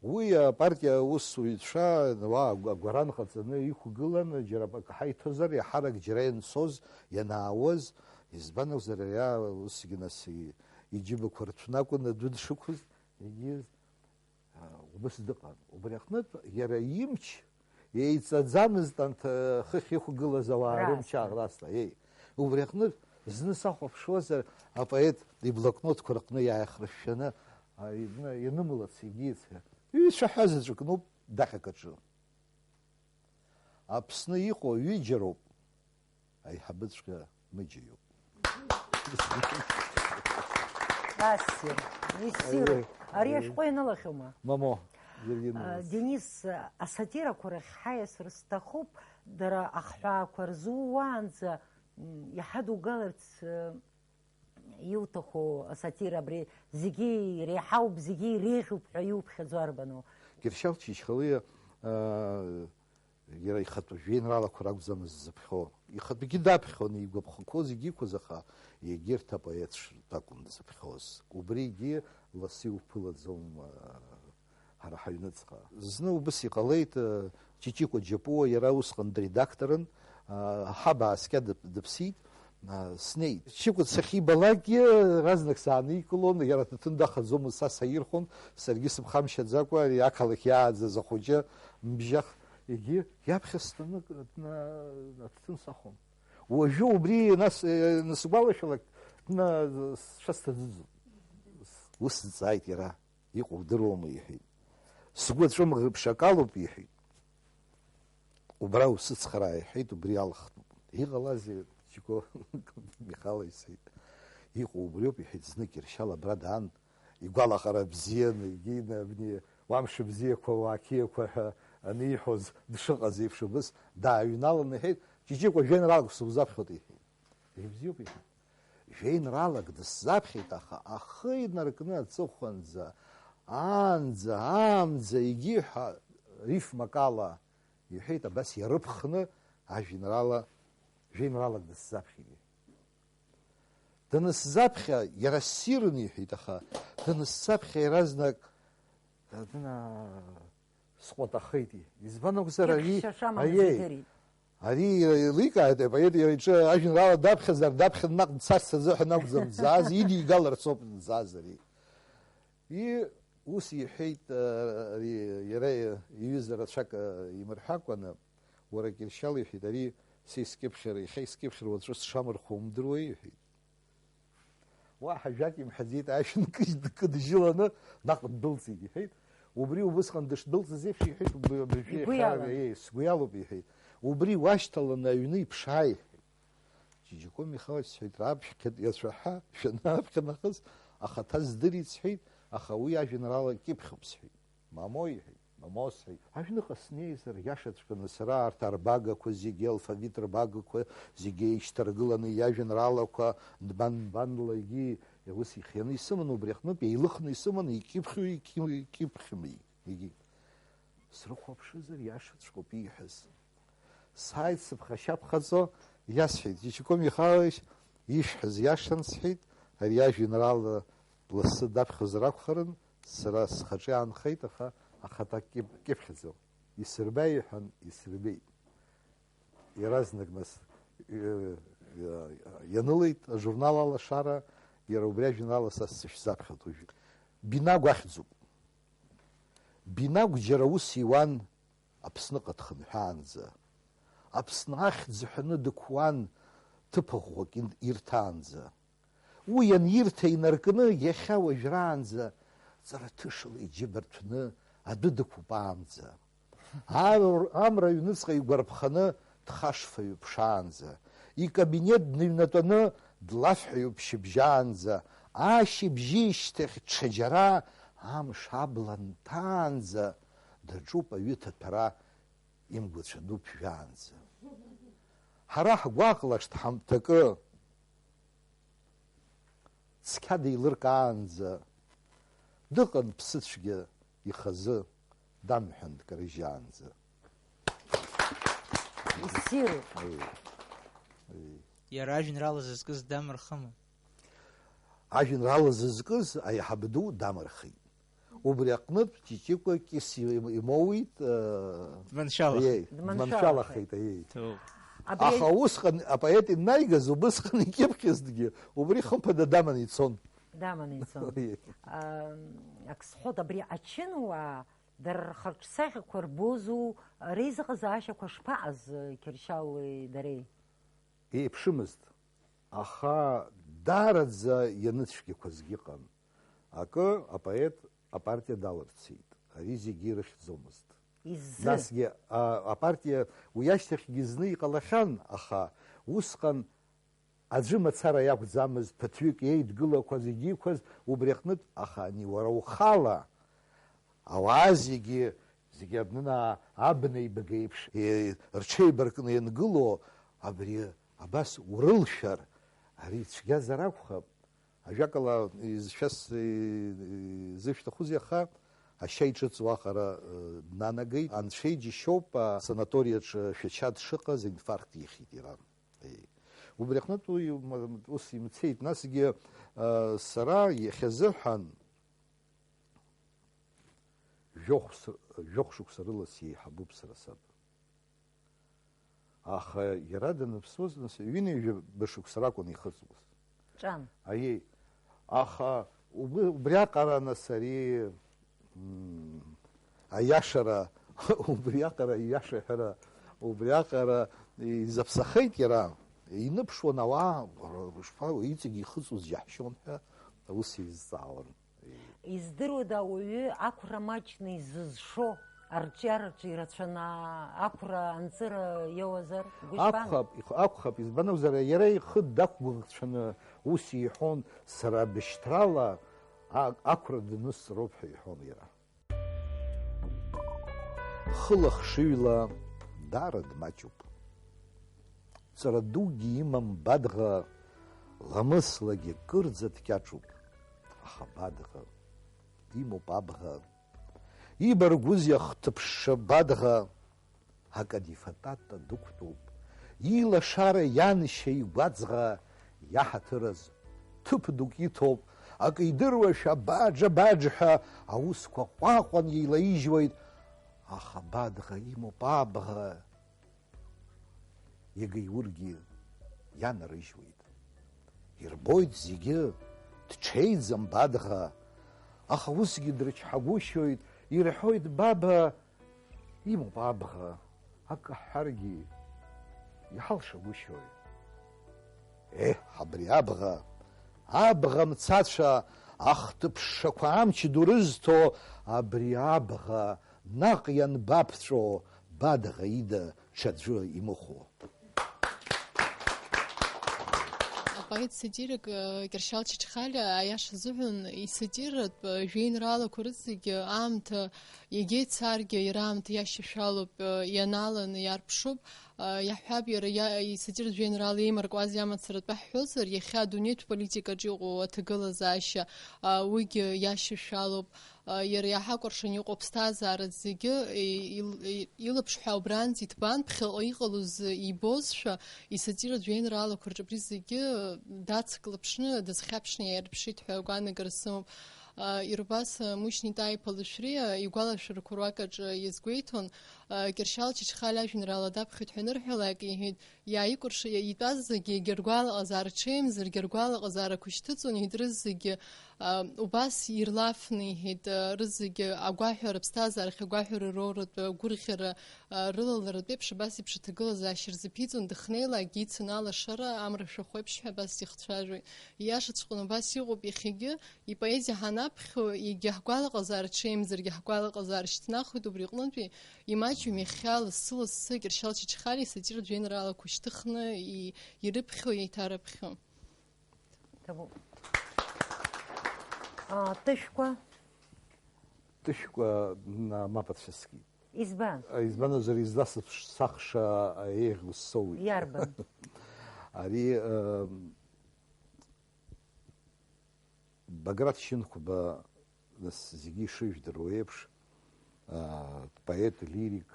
Уи апартиа аусзуҩцәа, уа, агә-, агәаран ҟаҵаны иқәгылан, џьара акы ҳаиҭозар, иаҳарак џьара ианцоз, ианаауаз, избан акәзар, иара усгьы нас и-, иџьыбақәа рҭәны акәын адәы дшықәыз, егьиз, а, убыс дыҟан. Убри аҟнытә, иара имч еиҵаӡамызт анҭ, а, хыхь иқәгылаз ауаа Раасҭа. Рымч ааӷрасла, еи. Убри аҟнытә, зны сахәаԥшуазар, апоет иблокнотқәа рҟны иааихрышәшәаны, а, ибна-, ианымлац егьиц ҳәа. Ҩышәаҳәа заҵәык ноуп даҟьак аҿы. Аԥсны иҟоу ҩыџьа роуп, аиҳабыҵәҟьа мыџьа иоуп. Ассир, иссиру. Ари ашәҟәы ианылахьоума? Мамо, иаргьы А, ианылаз. Денис, асатирақәа рахь ҳаиасыр сҭахуп, дара ахҳәаақәа рзууаанӡа, м, иаҳа дугаларц, э, иуҭаху асатира абри зегьы иреиҳауп, зегьы иреиӷьуп ҳәа иуԥхьаӡо арбану? Кьыршьал Чачхалиа, а, иара ихатәы жәеинраалақәа ракәӡамызт дзыԥхьо. Ихатәгьы даԥхьон, игәаԥхақәоу зегьы иқәыз, аха егьырҭ апоет ш-, ракәын дзыԥхьоз. Убригьы лассы иуԥылаӡом, а, ҳара ҳаҩныҵҟа. Зны убыс иҟалеит, а, Ҷиҷико Џьапуа, иара усҟан дредакторын, а, ҳаб ааскьа дып-, дыԥсит, а, снеит. Ҷиҷико сахьибалакгьы, разнак сааникылон, иара аҭаҭын дахаӡомызт, са саирхон, саргьы сыԥхамшьаӡакәа, ари ақалақь иааӡаз ахәыҷы, мбжьах, егьи иаԥхьа стәаны, дна-, аҭаҭын сахон. Уажәы убри, нас, э, насгәалашәалак, дна-, сшасҭаӡыӡон. Ус дҵааит иара. Иҟоу удыруама, иҳәеит. Сгәы аҵәымӷ ԥшакалоуп, иҳәеит. Убра усыцхраа, иҳәеит, убри алхтәуп. Иҟалазеи, Чико Михал, исҳәеит. Иҟоу убриоуп, иҳәеит, зны Кьыршьал абра даан, игәалаҟара бзианы, егьины абни уа мшыбзиақәа, уа қьиақәа ҳәа аниҳәоз дшыҟаз еиԥш убыс дааҩналан, иҳәеит, Ҷиҷико жәеинраалак сузаԥхьоит, иҳәеит. Ибзиоуп, иҳәеит. Жәеинраалак дысзаԥхьеит, аха ахы инаркны аҵыхәанӡа, аанӡа, аамӡа, егьи ҳәа рифмак ала иҳәеит, абас иарыԥхны ажәеинраала, жәеинраалак дысзаԥхьеит. Данысзаԥхьа, иара ссирын иҳәеит, аха данысзаԥхьа иаразнак, дна-, сҟәатахеит. Избан акәзар, ари, Кьыԥхьшьа шамамыз аиеи, идырит. Ари еиликааит апоет иара иҿы ажәеинраала даԥхьазар, даԥхьан наҟ дцарц азыҳәан акәӡам дзааз, идигаларц ауп дзааз ари. И, ус иҳәеит, а, ари, иара иҩыза рацәак, а, имырҳәакәаны, уара Кьыршьал, иҳәеит, ари са искьыԥхьыр, иахьа искьыԥхьыр, уаҵәы сшамырхәо умдыруеи, иҳәеит. Уаҳа ажәак имҳәаӡеит, ашә нкыдыжьланы наҟ ддәылҵит, иҳәеит. Убри убысҟан дышдәылҵыз еиԥш, иҳәеит, убри, абыржәы Игәы иахьа, иалан. Еи, сгәы иалоуп, иҳәеит. Убри уашьҭаланы аҩны иԥшаа, иҳәеит. Ҷиҷико Михалыч, сҳәеит, раԥхьа иацәаҳәа, шәаны аԥхьа нахыс, ахаҭа здырит, сҳәеит, аха уи ажәеинраала кьыԥхьуп, сҳәеит. Мамоу, иҳәеит, мамоу, сҳәеит. Аҩныҟа снеизар, иашаҵәҟьаны сара арҭ арбагақәа зегьы, алфавит рбагақәа зегьы еишьҭаргыланы, иажәеинраалақәа нбан-нбанла егьи ус ихианы исыман, убри аҟнытә еилыхны исыман, икьыԥхьу, икьы-, икьыԥхьми, егьи. Срыхәаԥшызар, иашаҵәҟьоуп ииҳәаз. Сааит сыԥхашьаԥхаҵо, иасҳәеит, Ҷиҷико Михайлович, ишәҳәаз иашан, сҳәеит, ари ажәеинраала лассы даԥхьозар акәхарын, сара схаҿы иаанхеит, аха ахаҭа кьып-, кьыԥхьӡо. Исырба, иҳәан, исырбеит. Иаразнак нас, э, э, ианылеит ажурнал Алашара, иара убри ажәеинраала са сышәзаԥхьоит уажәы. Бинагә ахьӡуп. Бинагә џьара ус иуан, Аԥсныҟа дхынҳәаанӡа, Аԥсны ахьӡ ҳәаны дықәуан, ҭыԥ ӷәӷәак ин-, ирҭаанӡа. Уи анирҭа инаркны, иахьа уажәраанӡа ҵара ҭышала иџьыба рҭәны адәы дықәуп аамӡа. Ар-, амра аҩныҵҟа игәарԥханы дхашфаҩуп шаанӡа. Икабинет дныҩнатәаны длафҳәаҩуп шьыбжьаанӡа. Ашьыбжьышьҭахь ҽаџьара амш абла нҭаанӡа даҿуп аҩы ҭаҭәара имгәацәа ду ԥжәаанӡа. Ҳара ҳгәаҟлашт ҳамҭакы, цқьа деилыркаанӡа, дыҟан ԥсыцәгьа ихазы, дамҳәан дкарыжьаанӡа. Иссиру. Ыы, ыы. Иара ажәеинраала зызкыз дамырхыма? Ажәеинраала зызкыз аиҳаб ду дамырхит. Убри аҟнытә Ҷиҷико кьыс имоуит, э, Дманшәалахеит. Аиеи, дманшәалахеит, аиеи. Ҭоуп. Абри аиеи. Аха усҟан апоет инаигаз, убысҟан икьыԥхьызҭгьы, убри хымԥада даманы ицон. Даманы ицон. Аиеи. А, ак сҳәот, абри ачынуаа дара рхырҿсахьақәа рбозу, реизыҟазаашьақәа шԥаҟаз, Қьыршьали дареи? Еиԥшымызт, аха даараӡа ианыцәгьақәазгьы ыҟан. Акы, апоет апартиа далырцеит. Ари зегьы ирыхьӡомызт. Изы? Насгьы, а, апартиа уи ашьҭахьгьы зны иҟалахьан, аха усҟан Аӡәы мацара иакәӡамызт, ԥыҭҩык еидгылақәаз, егьиқәаз убри аҟнытә, аха ани уара ухала, ауаа зегьы, зегьы абнынаа абна еибага еиԥш, е, рҽеибаркны иангыло, абри абас урылшәар, ари цәгьазар акәхап. Ажәакала, изшәас-, изышәҭахузеи аха, ашьа иҿыҵуа аҟара, э, днанагеит. Анцәа иџьшьоуп, асанаториаҿы Шәача дшыҟаз инфаркт ихьит иара. Э, убри аҟнытә уи м-, ус имцеит. Насгьы, э, сара иахьазыҳәан жәохә с-, жәохә шықәса рыла сеиҳабуп сара саб. Аха иара даныԥсуаз, нас, ҩынҩажәа шықәса ракәын ихыҵуаз. Ҿан. Аиеи. Аха убри, убриаҟара, нас, ари, м, аиашара, убриаҟара ииашаҳәара, убриаҟара изаԥсахеит иара. Иныԥшуан ауаа, шԥа, иҵегь ихыҵуаз џьаҳшьон ҳәа, ус еизҵаауан. Издыруада ауаҩы ақәра маҷны изызшо, арҿиараҿы ирацәаны ақәра анҵыра иоуазар? Гәышԥан? Акәхап, их-, акәхап, избан акәзар, иара ихы дақәгәыӷцәаны ус иҳәон, сара бышьҭрала а-, ақәра данысҵароуп ҳәа иҳәон иара. Хыла-хшыҩла даара дмаҷуп. Ҵара дугьы имам Бадӷа, ламыслагьы кырӡа дкьаҿуп. Аха Бадӷа имоуп абӷа. Ибаргәызеи ахҭыԥшша Бадӷа? Акадифатата дықәтәоуп. Илашара ианшьа игәаҵӷа иаҳаҭыраз ҭыԥ дук иҭоуп. Акы идыруашәа баџ-баџ ҳәа аусқәа ҟәаҟәан еилаижьуеит. Аха Бадӷа имоуп абӷа. Иага иургьы ианарыжьуеит. Ирбоит зегьы, дҽеиӡам Бадӷа, аха усгьы дрычҳагәышьоит, ирҳәоит, баба, имоуп абӷа, акы ҳҳәаргьы иҳалшагәышьои? Еҳ, абри абӷа, абӷа мцацәа, ахҭыԥшшақәа амч ду рызҭо, абри абӷа, наҟ ианбаԥҵәо, Бадӷа ида ҽаӡәы имыхәо. Апоет-сатирик, э, Кьыршьал Чачхалиа, аиаша азыҳәан, исатиратә, э, жәеинраалақәа рызегьы аамҭа иагьеицаргьы, иара аамҭа иашьашәалоуп, э, ианаланы иарԥшуп. Э, иаҳҳәап, иара иа-, исатиратә жәеинраала Еимаркуаз иамацаратәы ҳҳәозар, иахьа адунеитә политикаҿы иҟоу аҭагылазаашьа, э, уигьы иашьашәалоуп. Иара иаҳакәыршан иҟоу аԥсҭазаара зегьы, и-, ил-, и-, илаԥш ҳәа убранӡа иҭбаан, ԥхьаҟа иҟалоз ибозшәа, исатиратә жәеинраалақәа рҿы абри зегьы дацклаԥшны, дазхьаԥшны иаирԥшит ҳәа агәаанагара сымоуп. Ирбас Мушьни Таиԥа Лышәриа игәалашәарақәа руак аҿы иазгәеиҭон, Кьыршьал Чачхалиа ажәеинраала даԥхьоит ҳәа анырҳәалак, иҳәеит, Иааикәырша-, итәаз зегьы егьа ргәалаҟазаара ҽеимзар, егьа ргәалаҟазаара қәышьҭыҵуан, иҳәеит, рызегьы, а, убас ирлафны, иҳәеит, а, рызегьы агәаҳәара, аԥсҭазаарахь агәаҳәара роуратә, а, гәырӷьара, а, рылаларатә еиԥш, абас еиԥш аҭагылазаашьа рзаԥиҵон, дыхнеилакгьы ицын алашара, амра шәахәа еиԥш ҳәа абас ихцәажәоит. Ииашаҵәҟьаны убас иҟоуп иахьагьы, Ипоезиа ҳанаԥхьо, егьа ҳгәалаҟазаара ҽеимзаргьы ҳгәалаҟазаара шьҭнахуеит, убри аҟнытәи имаҷҩым иахьа лассы-лассы Кьыршьал Чачхалиа исатиратә жәеинраалақәа шьҭыхны и-, ирыԥхьо, еиҭарыԥхьо. Ҭабуп. А, Тышәкәа? Тышәкәа, на, мап ацәыскит. Избан? А, избанзар, изласыԥш-, сахша еиӷьу соуит. Иарбан? Ари, э, Баграт Шьынқәба, нас, зегьы ишыжәдыруа еиԥш, аа, поет лирик,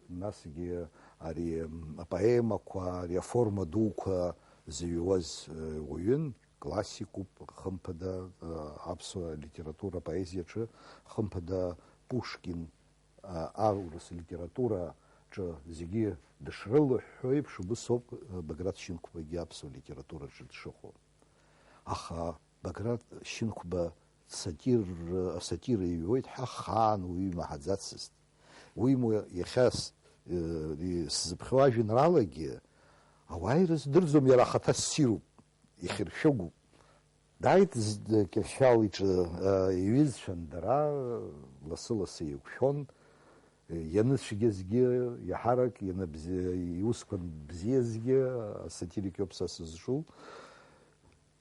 насгьы ари, м, апоемақәа, ари аформа дуқәа зыҩуаз, э, уаҩын, классикуп, хымԥада, э, аԥсуа литература апоезиаҿы, хымԥада, Пушкин, а, аурыс литератураҿы зегьы дышрылыҳәҳәо еиԥш, убыс ауп, э, Баграт Шьынқәбагьы аԥсуа литератураҿы дшыҟоу. Аха Баграт Шьынқәба сатир, асатира иҩуеит ҳәа ахаан уаҩы имаҳаӡацызт. Уимоу, иахьа с-, э, сзыԥхьо ажәеинраалагьы ауаа ирыздырӡом, иара ахаҭа ссируп, ихьыршәыгуп. Дааит з-, Кьыршьал иҿы, э, иҩызцәан дара, лассы-лассы еиқәшәон. Ианыцәгьазгьы, иаҳарак ианыбзи-, иусқәа бзиазгьы асатирик иоуп са сызҿу.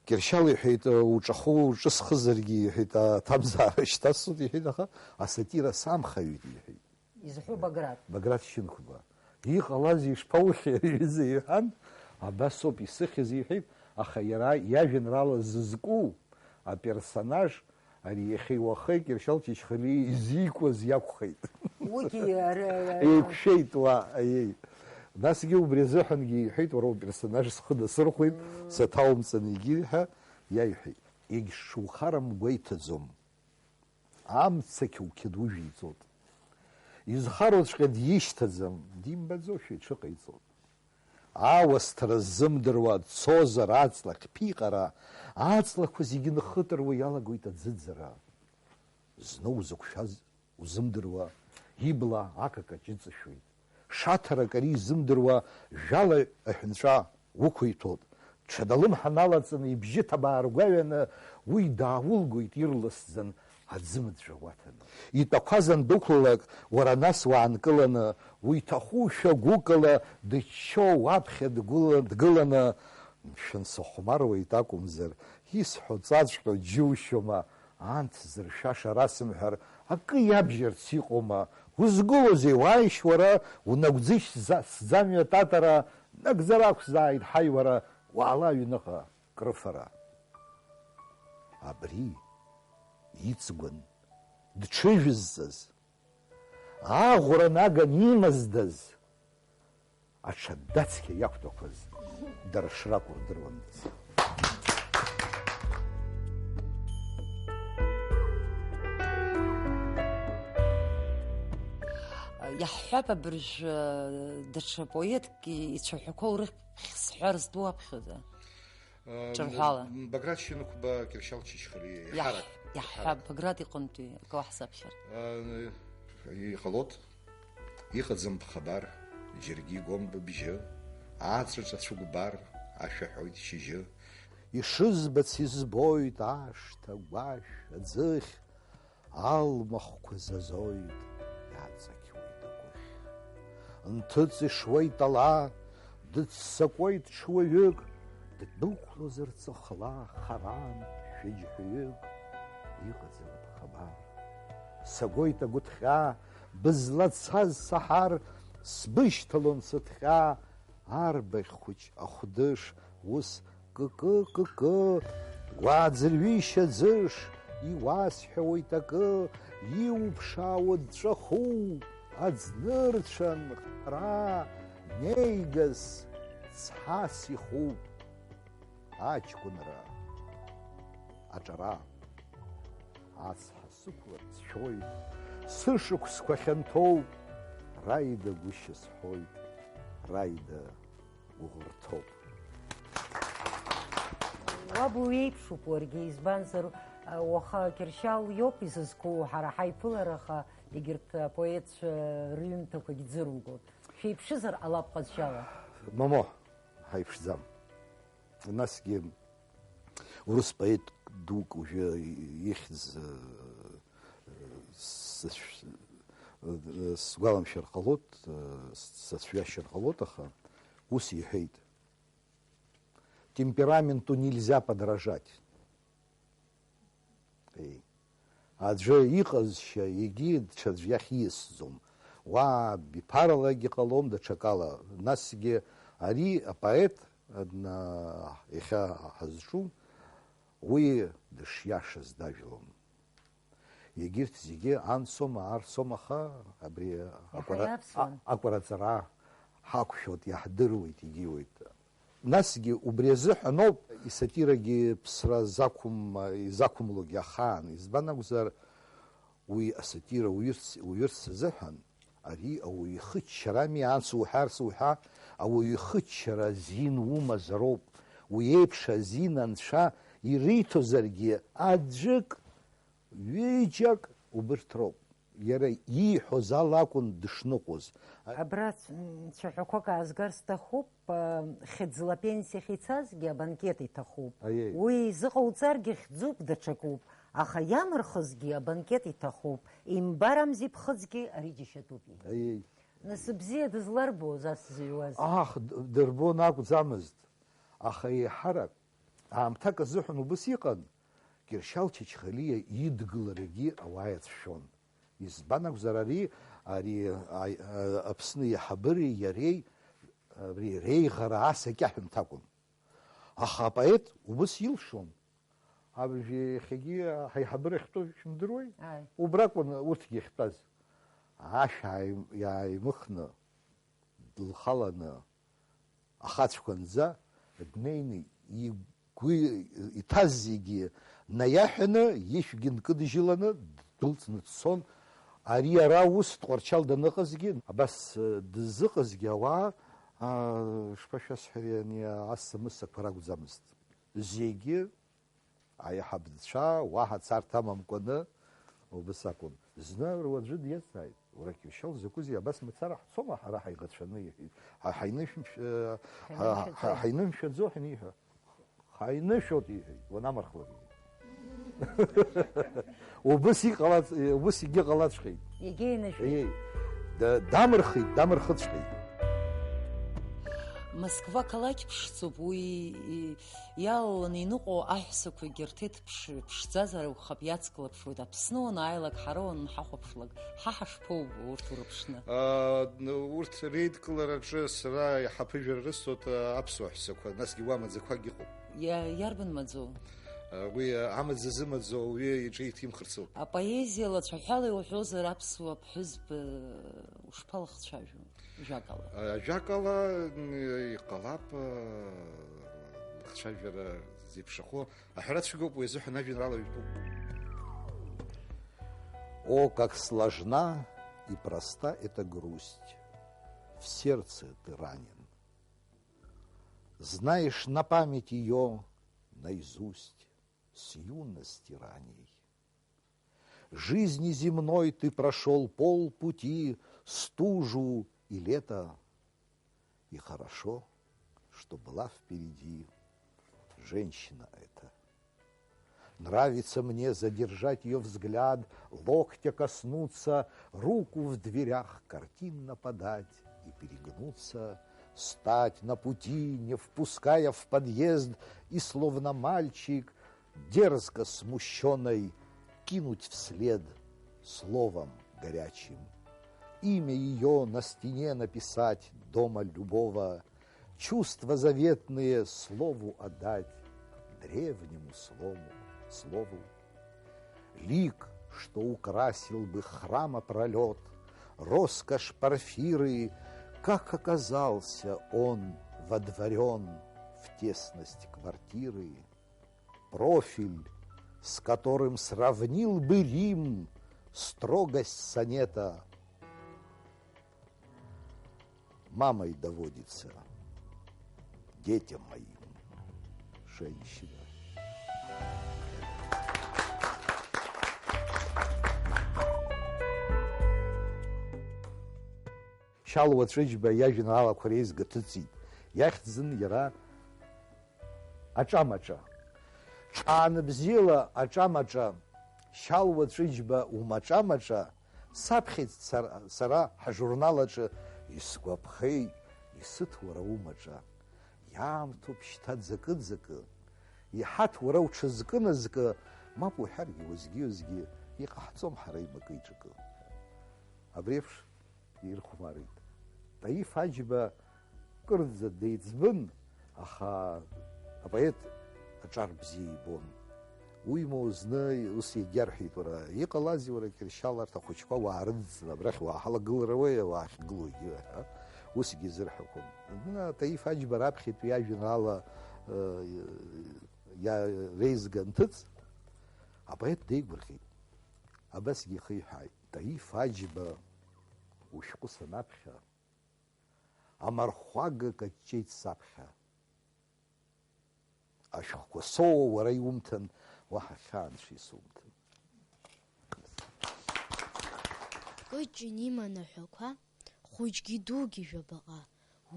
Кьыршьал иҳәеит, уҿахәы уҿысхызаргьы, иҳәеит, аҭамзаара шьҭасҵоит, иҳәеит, аха асатира самхаҩит, иҳәеит. Изҳәо Баграт. Баграт Шьынқәба. Иҟалазеи, ишԥаухьи ари аҩыза, иҳәан, абасоуп исыхьыз, иҳәеит, аха иара иажәеинраала зызку аперсонаж, ари иахьеи уахеи Кьыршьал Чачхалиа изикуаз иакәхеит. Уигьы ара-, Еиқәшәеит уа, аиеи. Насгьы убри азыҳәангьы иҳәеит, уара уперсонаж схы насырхәеит, саҭаумҵан егьи ҳәа иаиҳәеит. Егьшухарам гәеиҭаӡом. Амца қьоуқьад ужәиҵоит. Изхароуҵәҟьа дишьҭаӡам, димбаӡошәа иҽыҟаиҵоит. Ауасҭара ззымдыруа дцозар аҵла хьԥиҟара, аҵлақәа зегьы нхытыруа иалагоит аӡыӡара. Зны узықәшәаз узымдыруа, ибла акакаҷ ыҵышәоит. Шаҭарак ари изымдыруа, жәала аҳәынҵәа уқәиҭәоит. Ҽада лымҳа налаҵаны, ибжьы ҭабаа ргәаҩаны, уи дааулгоит ирласӡан аӡымӡәа уаҭаны. Итәақәаз андәықәлалак, уара нас уаанкыланы, уиҭахушәа гәыкала дыччо уаԥхьа дгәыла-, дгыланы, мшәан, сыхәмаруеит акәымзар, исҳәо ҵаҵәҟьо џьушьома, анҭ зыршәаша расымҳәар, акы иабжьарц иҟоума? Узгылозеи, уааишь уара, унагәӡышь за-, сӡамҩа татара, нагӡара ақәзааит, ҳаи, уара, уаала аҩныҟа, крыфара. Абри иҵгәан дҽыжәызҵаз, аӷәра наган имаздаз, аҽадацқьа иақәтәақәаз дара шракәу рдыруандаз. Иаҳҳәап, абыржә, даҽа поетк ицәаҳәақәа урыхьӡ сҳәар зтәу аԥхьаӡа. Э, Ҿырҳәала. М, Баграт Шьынқәба, Кьыршьал Чачхалиа, иаҳ-, иаҳарак, иаҳҳәап, иаҳарак. Баграт иҟынтәи акы уаҳзаԥхьар. Э, иҟалоит, иҟаӡам хабар, џьаргьы игом быбжьы, ааҵраҿа цәыкәбар, ашәа ҳәоит шьыжьы. Ишызбац избоит ашҭа, агәашә, аӡыхь, алмахәқәа зазоит, иаҵақьуеит агәыхь. Нҭыҵ ишуеит ала, дыццакуеит ҽуаҩык, ддәықәлозар ҵыхла харантә шәыџьҳәаҩык, иҟаӡам хабар. Сагоит агәыҭҟьа, бызлацаз саҳар, сбышьҭалон сыҭҟьа, арбаӷь хәыҷ ахәдыш, ус кыкы-кыкы, уааӡырҩишьа ӡыш, иуасҳәауеит акы, иуԥшаауа дҵәахуп, аӡнырцәан хра, неигас цас ихуп. Аҷкәынра, аҿара, ацҳа сықәлар сшәоит, сышықәсқәа хьанҭоуп, раида гәышьа сҳәоит, раида гәыӷырҭоуп. Уаб уеиԥшуп уаргьы, избанзар, уаха Кьыршьал иоуп изызку, ҳара ҳаиԥылараха егьырҭ апоетцәа рыҩымҭақәагь ӡырулгоит. Шәеиԥшызар ҟалап ҟазшьала? Момо, ҳаиԥшӡам. Насгьы урыс поет дук уажәы ихьӡ, э, сацә-, э, сгәаламшәар ҟалоит, э, сацәҩашьар ҟалоит, аха ус иҳәеит: «Темпераменту нельзя подражать». Еи. Аӡәы иҟазшьа егьи даҽаӡә иахь ииасӡом. Уа биԥаралагьы ҟалом, даҽакала. Насгьы ари апоет, адна-, иахьа ҳазҿу, уи дышиашаз дажәлон. Егьырҭ зегьы анцома, арцома, аха абри Иаҳа акәара-, иавсуан. А-, акәараҵара ҳақәшәоит, иаҳдыруеит, егьиуеит. Насгьы убри азыҳәаноуп исатирагьы ԥсра закәым-, изақәымлогьы ахаан. Избан акәзар, уи асатира уҩырц-, уҩырц азыҳәан, ари ауаҩы ихыччарами, анс уҳәарц уҳәа, ауаҩы ихыччара азин умазароуп. Уи еиԥш азин анцәа ириҭозаргьы, аӡәык, ҩыџьак убырҭ роуп. Иара ииҳәоз ала акәын дышныҟәоз. Абра ц-, м, цәаҳәақәак аазгар сҭахуп, а, хьыӡла апенсиахь ицазгьы абанкет иҭахуп. Аиеи. Уи изыҟауҵаргьы хьӡуп, даҽакуп. Аха иамырхызгьы абанкет иҭахуп. Имбарамзи ԥхыӡгьы, ари џьашьатәуп, иҳәеит. Аиеи. Нас бзиа дызларбоз ас зыҩуаз? Аҳ, д-, дырбон акәӡамызт. Аха еиҳарак Аамҭак азыҳәан убыс иҟан, Кьыршьал Чачхалиа идгыларагьы ауаа иацәшәон. Избан акәзар, ари, ари, аи-, а-, Аԥсны аиҳабыреи иареи, абри реиӷара ас акьаҳәымҭа акәын. Аха апоет убыс илшон. Абыржәы иахьагьы ҳаиҳабыра ахьтәоу шәымдыруеи? Ааи. Убракәын урҭгьы ахьтәаз. Ашә ааим-, иааимыхны, дылхаланы, ахацәқәа нӡа днеины, игәы иҭаз зегьы наиаҳәаны, ишәгьы нкыдыжьыланы, ддәылҵны дцон. Ари ара ус Тҟәарчал даныҟазгьы, абас, э, дызыҟазгьы ауаа, аа, шԥашәасҳәари, ани асса-мыссақәа ракәӡамызт. Зегьы аиҳабацәа, уаҳа царҭа амамкәаны, убас акәын. Зны руаӡәы диазҵааит, уара, Кьыршьал, закәызеи, абас мацара ҳцома ҳара ҳаиӷацәаны, иҳәеит. Ҳа-, ҳаинышәымшә-, э, ҳа-, ҳа-, ҳаинымшәаӡо ҳаниҳәа. Ҳаинышәоит, иҳәеит, уанамырхлак, иҳәеит. Убыс иҟалац-, убыс егьыҟалаҵәҟьеит. Егьа инышәеит. Егьа. Да-, дамырхит, дамырхыҵәҟьеит. Москва қалақь ԥшӡоуп, уи и-, иалаланы иныҟәо аҳәсақәагьы рҭеҭ ԥш-, ԥшӡазар акәхап, иацклаԥшуеит. Аԥсны уанааилак, ҳара уанҳахәаԥшлак, ҳа ҳашԥоубо урҭ урыԥшны? А, н-, урҭ реидкылараҿы сара иаҳа ԥыжәара рысҭоит, а, аԥсуа ҳәсақәа, насгьы уа маӡақәак иҟоуп. Иа-, иарбан маӡоу? А, уи, а, амаӡа зымаӡоу ауаҩы иҿы иҭимхырц ауп. Апоезиала цәаҳәала иуҳәозар, аԥсуа ԥҳәызба ушԥалыхцәажәо, жәакала? А, жәакала, м, иҟалап, а, лыхцәажәара зеиԥшрахо. Аҳәара цәгьоуп, уи азыҳәан ажәеинраала ҩбоуп. О, как сложна и проста эта грусть! В сердце ты ранен. Знаешь на память её наизусть с юности ранней. Жизни земной ты прошёл полпути, стужу и лето. И хорошо, что была впереди женщина эта. Нравится мне задержать её взгляд, локтя коснуться, руку в дверях картинно подать и перегнуться, стать на пути, не впуская в подъезд, и словно мальчик, дерзко смущённой, кинуть вслед словом горячим. Имя её на стене написать дома любого, чувства заветные слову отдать, древнему слову, слову. Лик, что украсил бы храма пролёт, роскошь Порфиры, как оказался он водворён в тесность квартиры, профиль, с которым сравнил бы Рим строгость сонета. Мамой доводится детям моим женщина. Шьалуа Ҵәыџьба иажәеинраалақәа реизга ҭыҵит. Иахьӡын иара Аҿамаҿа. Ҿааны бзиала аҿамаҿа, Шьалуа Ҵәыџьба умаҿамаҿа, саԥхьеит сара, сара ҳажурнал аҿы, исгәаԥхеит, исыҭ уара умаҿа. Иаамҭоуп шьҭа ӡакы-ӡакы, иҳаҭ уара уҽазкы-назкы, мап уҳәаргьы уеизгьы-уеизгьы, иҟаҳҵом ҳара имакы-иҿакы. Абри еиԥш ирхәмарит. Таиф Аџьба кырӡа деиҵбын, аха апоет аҿар бзиа ибон. Уимоу, зны ус егьарҳәеит, уара, иҟалазеи, уара, Кьыршьал, арҭ ахәыҷқәа уаарыдҵны абрахь уааҳалагыларауеи, уаахьгылоугьы, ҳәа. Усгьы изырҳәақәон. Зны Таиф Аџьба раԥхьатәи ажәеинраала, э, иа-, реизга анҭыҵ, апоет деигәырӷьеит. Абасгьы ихиҳәааит. Таиф Аџьба ушәҟәы санаԥхьа, амархәага каҷҷеит саԥхьа. Ашәҟәқәа соуа уара иумҭан, уаҳа хьаа анцәа исумҭан. Кыҷын иман аҳәақәа, хәыҷгьы дугьы жәабаҟа.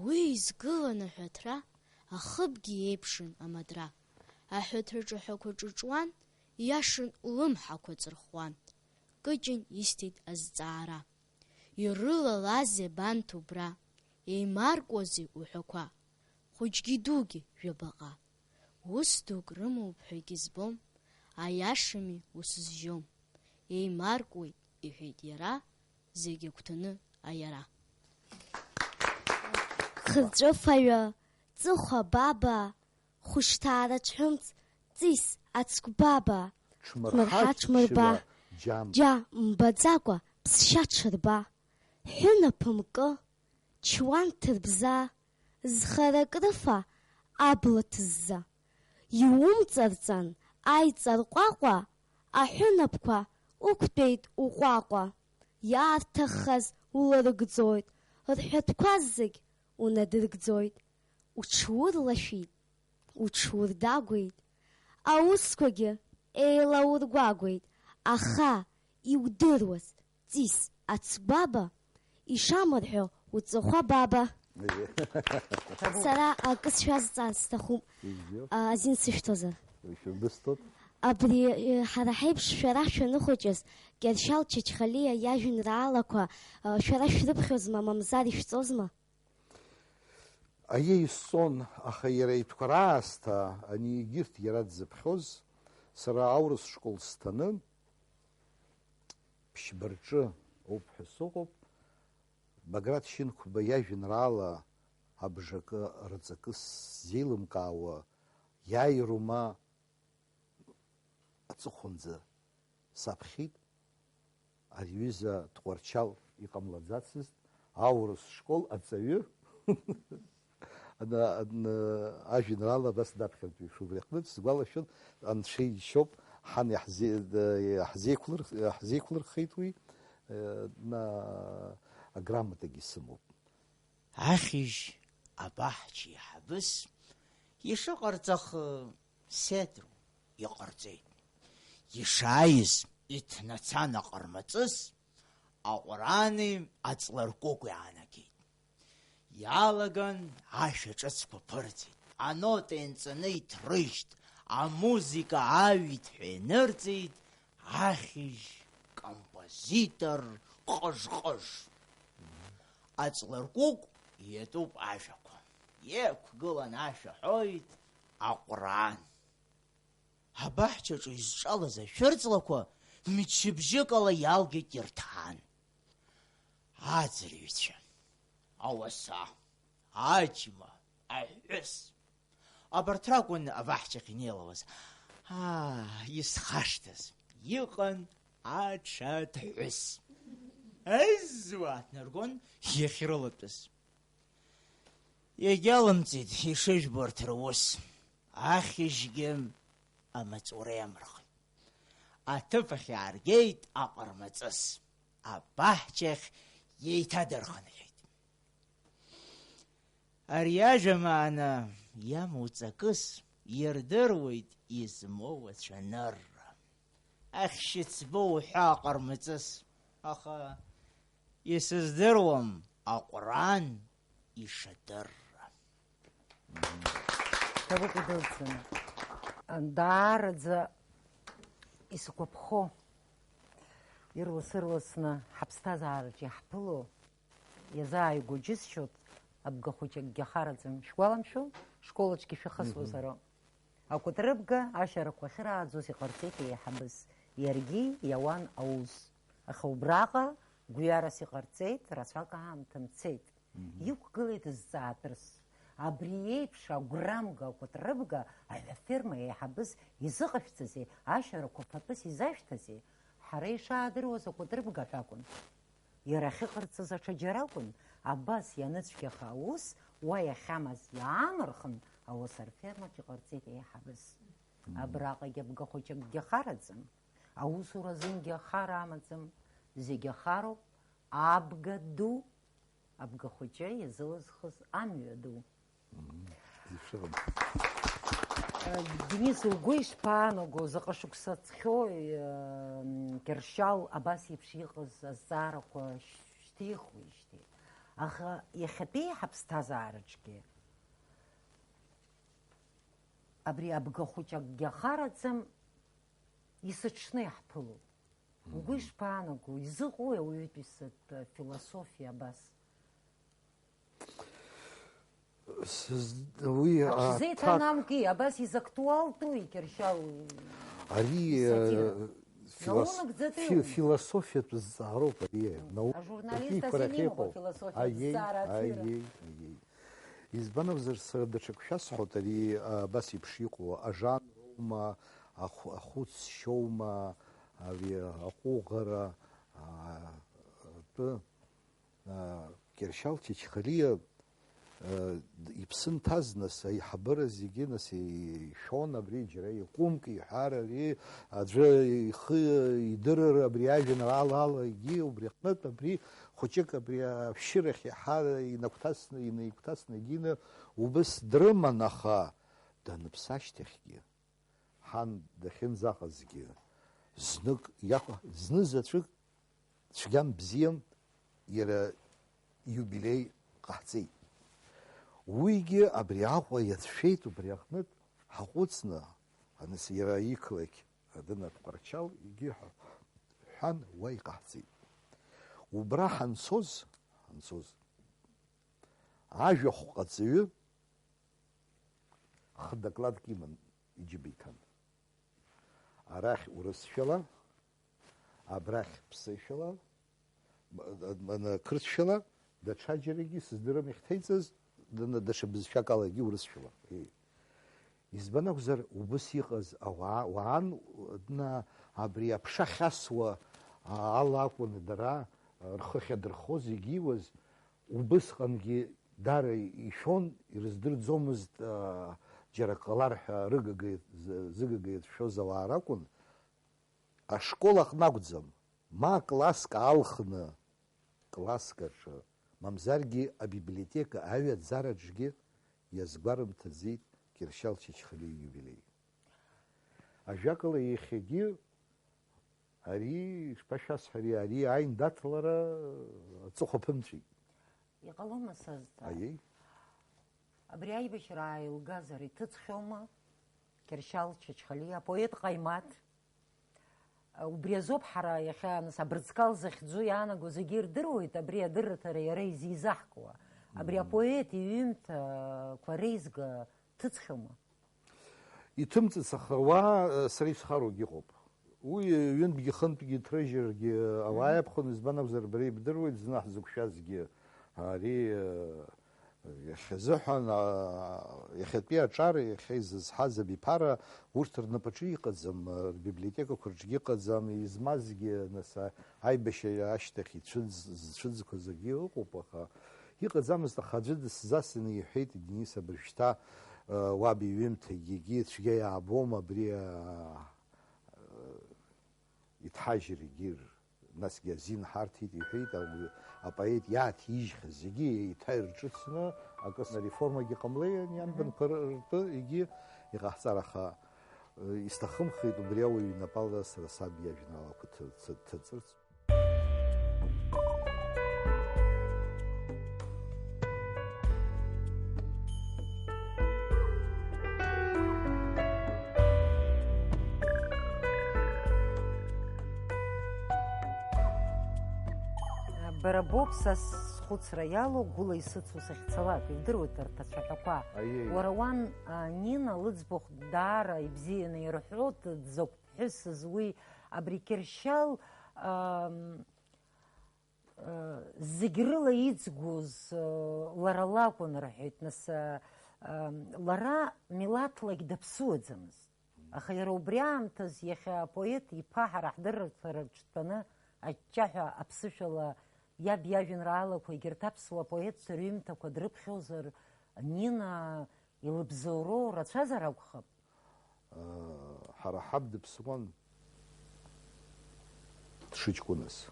Уи изгылан аҳәаҭра, ахыбгьы еиԥшын амадра. Аҳәаҭраҿы аҳәақәа ҿыҿуан, иашан лымҳақәа ҵырхуан. Кыҷын исҭеит азҵаара. Ирылалазеи абанҭ убра? Еимаркуазеи уҳәақәа? Хәыҷгьы дугьы жәабаҟа. Ус дук рымоуп ҳәагьы збом, аиашами усызжьом. Еимаркуеит, иҳәеит иара, зегь агәҭаны аиара. Хырҵәыфаҩы, ҵыхәа баба, хәышҭаара ҽҳәымц, ҵис ацгәбаба. Ҽмырҳа, ҽмырҳа, ҽмырба, ҽмырба, џьам. Џьа мбаӡакәа ԥсшьа ҽырба. Ҳәынаԥ мкы, чуан ҭырбза, зхара крыфа абла ҭызза. Иумҵарҵан аиҵарҟәаҟәа, аҳәынаԥқәа уқәтәеит уҟәаҟәа. Иаарҭаххаз уларыгӡоит, рҳәатәқәа зегь унадыргӡоит. Уҽурлашәит, уҽурдагәеит, аусқәагьы еилаургәагәеит, аха иудыруаз, ҵис ацгәаба, ишамырҳәо уҵыхәа баба. Сара акы сшәазҵаар сҭахуп, Ибзиоуп. А, азин сышәҭозар. Ишәыбысҭоит. Абри, э, ҳара ҳеиԥш шәара шәаныхәыҷыз, Кьыршьал Чачхалиа иажәеинраалақәа, э, шәара шәрыԥхьозма, мамзар ишәҵозма? Аиеи, сҵон, аха иара итәқәа раасҭа, ани егьырҭ иара дзыԥхьоз, сара аурыс школ сҭаны, ԥшьба рҿы ауп ҳәа сыҟоуп, Баграт Шьынқәба иажәеинраала абжакы рҵакы сзеилымкаауа, иааирума аҵыхәанӡа саԥхьеит. Ари ҩыза Тҟәарчал иҟамлаӡацызт, аурыс школ аҵаҩы ана-, ана-, ажәеинраала абас даԥхьартә ишубри аҟнытә, сгәалашәон, Анцәа иџьшьоуп, ҳан иаҳзе-, иаҳзеиқәлырх-, иаҳзеиқәлырхеит уи, на-, аграмотагьы сымоуп. Ахьыжь абаҳча еиҳабыс ишыҟарҵах, Седру иҟарҵеит. Ишааиз иҭнацан аҟармаҵыс, Аҟәраани аҵларкәыкәи аанагеит. Иалаган ашәа ҿыцқәа ԥырҵит, анота ианҵаны иҭрыжьт, амузыка аҩит ҳәа инырҵеит, ахьыжь композитор ҟыж-ҟыж. Аҵларкәыкә иатәуп ажәақәа. Иқәгылан ашәа ҳәоит Аҟәраан. Абаҳчаҿы изҿалаз ашәырҵлақәа мчыбжьык ала иалгеит ирҭаан. Аӡырҩцәа, ауаса, аџьма, аҳәыс. Абарҭ ракәын абаҳчахь инеилауаз. Аа, исхашҭыз, иҟан аҽа ҭҳәыс. Аизуа аҭнаргон иахьрылатәаз. Иагьалымҵит ишыжәбо арҭ рус, ахьыжьгьы амаҵура иамырхит. Аҭыԥ ахь иааргеит аҟармаҵыс, абаҳчахь иеиҭадырхынҳәит. Ари ажәа маана иамоу ҵакыс ирдыруеит измоу ацәанырра. Ахьшьыцба уҳәа аҟармаҵыс, аха исыздыруам Аҟәраан ишадырра. Ҭабуп идылҵын. Даараӡа исгәаԥхо, ирлас-ырласны ҳаԥсҭазаараҿ иаҳԥыло, иазааигәоу џьысшьоит, абгахәыҷы акгьы ахараӡам. Шәгәаламшәо, школаҿгьы шәахысуазароуп. Акәытрыбга ашәарақәа ахьырааӡоз иҟарҵеит еиҳабыс, иаргьы иауан аус. Аха убраҟа гәҩарас иҟарҵеит, рацәак аамҭа мцеит. Иқәгылеит зҵаатәырс. Абри еиԥш агәрамга, акәытрыбга, аҩаферма еиҳабыс изыҟашәҵазеи, ашәарақәа фатәыс изашәҭазеи? Ҳара ишаадыруаз акәытрыбга ҳәа акәын. Иара ахьыҟарҵаз аҽаџьара акәын, абас ианыцәгьаха аус уа иахьамаз иаамырхын, ауаса рфермаҿ иҟарҵеит еиҳабыс. Абраҟагь абгахәыҷы акгьы ахараӡам. Аусура азынгьы ахара амаӡам, зегь ахароуп, абга ду, абгахәыҷы иазылызхыз амҩа ду. Зеиԥшрам. Денис, угәы ишԥаанаго, заҟа шықәса ҵхьоу, э, Кьыршьал абас еиԥш иҟаз азҵаарақәа шьҭихуеижьҭеи? Аха иахьатәи ҳаԥсҭазаараҿгьы абри абгахәыҷ акгьы ахараӡам, есыҽны иаҳԥылоуп. Угәы ишԥаанаго, изыҟои ауаҩытәыҩсатә философиа абас? Сыз-, уи, а, Ак шәзеиҭанамки, абас изактуалтәуи Кьыршьал ари, исатира? Э, филос-, Наунагӡатәиума? Фи-, философиатә зҵаароуп ари. Мм. Наукатә Ажурналист еиқәарахь асинема иҟоу. Философиатә Аиеи, зҵаара аҭира. Аиеи, аиеи. Избан акәзар, сара даҽак шәасҳәоит, ари, а, абас еиԥш иҟоу, ажанроума, ахә-, ахәыцшьоума, ари аҟәыӷара, а, атәы. Кьыршьал Чачхалиа, э, иԥсы нҭаз, нас, аиҳабыра зегьы, нас, ишәон абри, џьара иҟәымк иҳәар, ари аӡәы ихы идырыр абри ажәеинраала ала, егьи убри аҟнытә абри хәыҷык абри ашәшьырахь иаҳа инагәҭасны, инаигәҭасны, егьины убыс дрыман, аха даныԥсы ашьҭахьгьы. Ҳан дахьынӡаҟазгьы, знык иаҟа-, зны заҵәык цәгьам бзиам иара иубилеи ҟаҳҵеит. Уигьы абри Аҟәа иацәшәеит, убри аҟнытә ҳаҟәыҵны, аныс иара иқалақь Адына Тҟәарчал егьи ҳа-, ҳәан уа иҟаҳҵеит. Убра ҳанцоз, ҳанцоз, ажәахә ҟаҵаҩы хы-докладк иман иџьыба иҭан. Арахь урысшәала, абрахь ԥсышәала, м-, м-, м-, қырҭшәала, даҽаџьарагьы сыздырам иахьҭеиҵаз, дана даҽа бызшәак алагьы урысшәала. Еи. Избан акәзар, убыс иҟаз ауаа, уаан, дна, абри аԥша хьасуа, а, ала акәын дара, а, рхы ахьадырхоз, егьиуаз, убысҟангьы дара ишәон, ирыздырӡомызт, аа, џьара ак ҟалар ҳәа рыгага, зы-, зыгага иацәшәоз ауаа ракәын. Ашкол аҟны акәӡам, ма класск аалхны, класск аҿы, мамзаргьы абиблиотека аҩаӡараҿгьы иазгәарымҭаӡеит Кьыршьал Чачхалиа ииубилеи. Ажәакала, иахьагьы ари, ишԥашәасҳәари, ари аиндаҭлара аҵыхәа ԥымҵәеит. Иҟалома сазҵаа? Аиеи. Абри аибашьра ааилгазар иҭыҵхьоума? Кьыршьал Чачхалиа, апоет ҟаимаҭ. Убри азоуп ҳара иахьа, нас, абырҵкал захьӡу иаанаго зегьы ирдыруеит, абри адырраҭара иара изизаҳкуа. Абри Мм. апоет иҩымҭақәа реизга ҭыҵхьоума? Иҭымҵыц, аха уа, э, сара исхароугьы ыҟоуп. Уи, э, ҩынтәгьы хынтәгьы иҭрыжьыргьы, э, ауаа Мгм. иабхәын, избан акәзар, бара ибдыруеит, зны ҳзықәшәазгьы ари, э, иахьазыҳәан, а, иахьатәи аҿар, иахьа изызҳаз абиԥара, урҭ рнапаҿы иҟаӡам, э, рбиблиотекақәа рҿгьы ыҟаӡам, измазгьы, нас, а, аибашьра ашьҭахь ицәыӡ-, зцәыӡқәаз акгьы ыҟоуп, аха иҟаӡамызт, аха аӡәы дысзасны иҳәеит, Денис, абыржәшьҭа, э, уаб иҩымҭагьы егьи цәгьа иаабом, абри, а, э, иҭҳажьыр егьир, насгьы азин ҳарҭеит, иҳәеит, ауаҩы, апоет иааҭижьхьаз зегьы еиҭа ирҿыцны, акы снареформагьы ҟамлеи, ани Мгм. анбанқәа р-, ртәы егьи иҟаҳҵар, аха, э, исҭахымхеит убри ауаҩы инапала сара саб иажәеинраалақәа ҭы-, ҭы-, ҭыҵырц. Бара боуп са схәыцра иалоу, гәыла исыцу сахьцалак, ижәдыруеит арҭ ацәаҳәақәа. Аиеи. Уара уан, а, Нина лыӡбахә даара ибзианы ирҳәо, дзакә ԥҳәысыз уи, абри Кьыршьал, ам, а, зегь рыла иӡгәоз, а, лара лакәын, рҳәеит, нас, а, ам, лара милаҭлагь даԥсуаӡамызт. Аха иара убри аамҭаз иахьа апоет иԥа ҳара ҳдырраҭараҿ дтәаны аҷҷаҳәа аԥсышәала иаб иажәеинраалақәа, егьырҭ аԥсуа поетцәа рҩымҭақәа дрыԥхьозар, Нина илыбзоуроу рацәазар акәхап? Ҳара ҳаб дыԥсуан дшыҷкәыназ.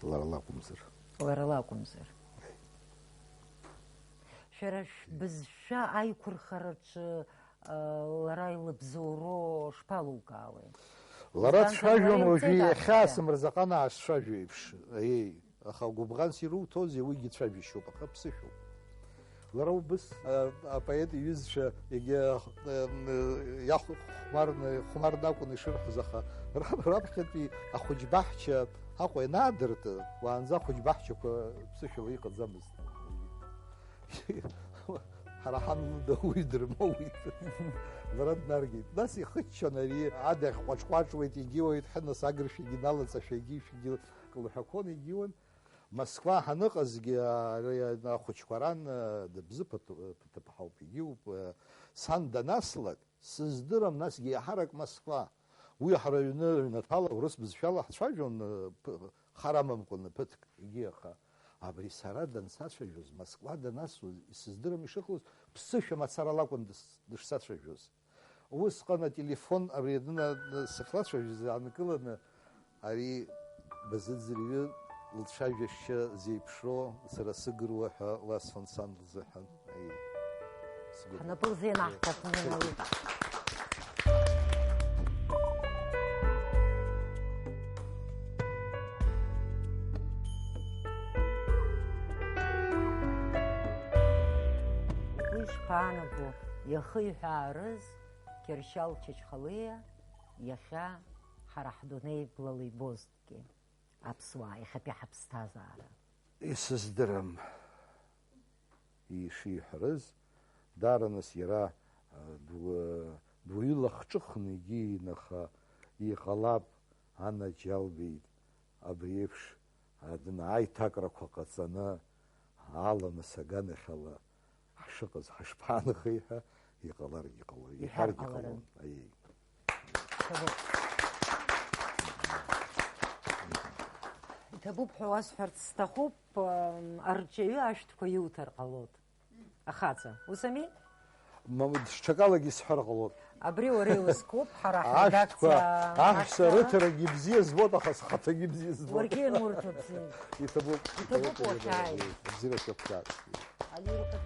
Лара лакәымзар. Лара лакәымзар. Шәара шәбызшәа аиқәырхараҿы, а, лара илыбзоуроу шԥалукаауеи? Лара Избанзар, дцәажәон лара уажәы, илҵеит иахьа ахьӡ. Асмырзаҟан аасцәажәо еиԥш, аиеи, аха гәыбӷанс ируҭозеи, уигьы цәажәашьоуп, аха ԥсышәоуп. Лара убыс, а, апоет иҩызцәа егьа, а, м, иахәмарны, хәмарны акәын ишырҳәоз, аха Раб-, раԥхьатәи ахәыҷбаҳча Аҟәа ианаадырт, уаанӡа ахәыҷбаҳчақәа ԥсышәала иҟаӡамызт. Ҳара ҳанлыда уи дырмоуит. Лара днаргеит. Нас ихыччон ари, адаӷь ҟәаҿ-ҟәаҿуеит, егьиуеит, ҳәа нас агыршәагьы налаҵашәа, егьишәагьы лҳәақәон, егьиуан. Москва ҳаныҟазгьы, ари ахәыҷқәа ран, дыбзыԥыҭ-, ԥыҭыԥҳауп, егьиуп, сан данаслак, сыздырам, насгьы еиҳарак Москва. Уи ҳара аҩны, аҩнаҭала, урыс бызшәала ҳцәажәон, ԥ-, хар амамкәаны ԥыҭк, егьи аха. Абри сара дансацәажәоз, Москва данасуаз, исыздырам ишыҟалоз, ԥсышәа мацара лакәын дыс-, дышсацәажәоз. Усҟан ателефон абри адәы сахьлацәажәоз аанкыланы, ари базыӡырҩы лцәажәашьа зеиԥшроу сара сыгыруа ҳәа ласҳәон сан лзыҳәан. Аиеи, сгәы Ҳнапы лзеинаҳҭап, Нина, уи. Уи шԥаанаго, иахиҳәаарыз Кьыршьал Чачхалиа иахьа ҳара ҳдунеи блала ибозҭгьы, аԥсуаа иахьатәи ҳаԥсҭазаара? Исыздырам, ишиҳәарыз, даараныс иара, а, дуа-, дуаҩы лахҿыхны егьиин, аха иҟалап, анаџьалбеит, абри еиԥш адын аиҭакрақәа ҟаҵаны, аламыс аганахьала ҳшыҟаз ҳашԥаанхеи ҳәа иҟаларгьы ҟалон, Иҳәар иҳәаргьы ҟаларын. ҟалон. Аиеи. Иҭабуп. Иҭабуп ҳәа уасҳәарц сҭахуп, м, арҿиаҩы ашәҭқәа иуҭар ҟалоит. Ахаҵа, ус ами? Мамыд, ҽакалагьы исҳәар ҟалоит. Абри уара иузкуп, ҳара Ашәҭқәа, ҳредакциа аҳәса аҳәса. Рыҭарагьы бзиа збоит, аха схаҭагьы бзиа збоит. Уаргьы ианурҭо бзиа. Иҭабуп. Иҭабуп уахьааиз. Бзиара шәықәшәааит. Алирика.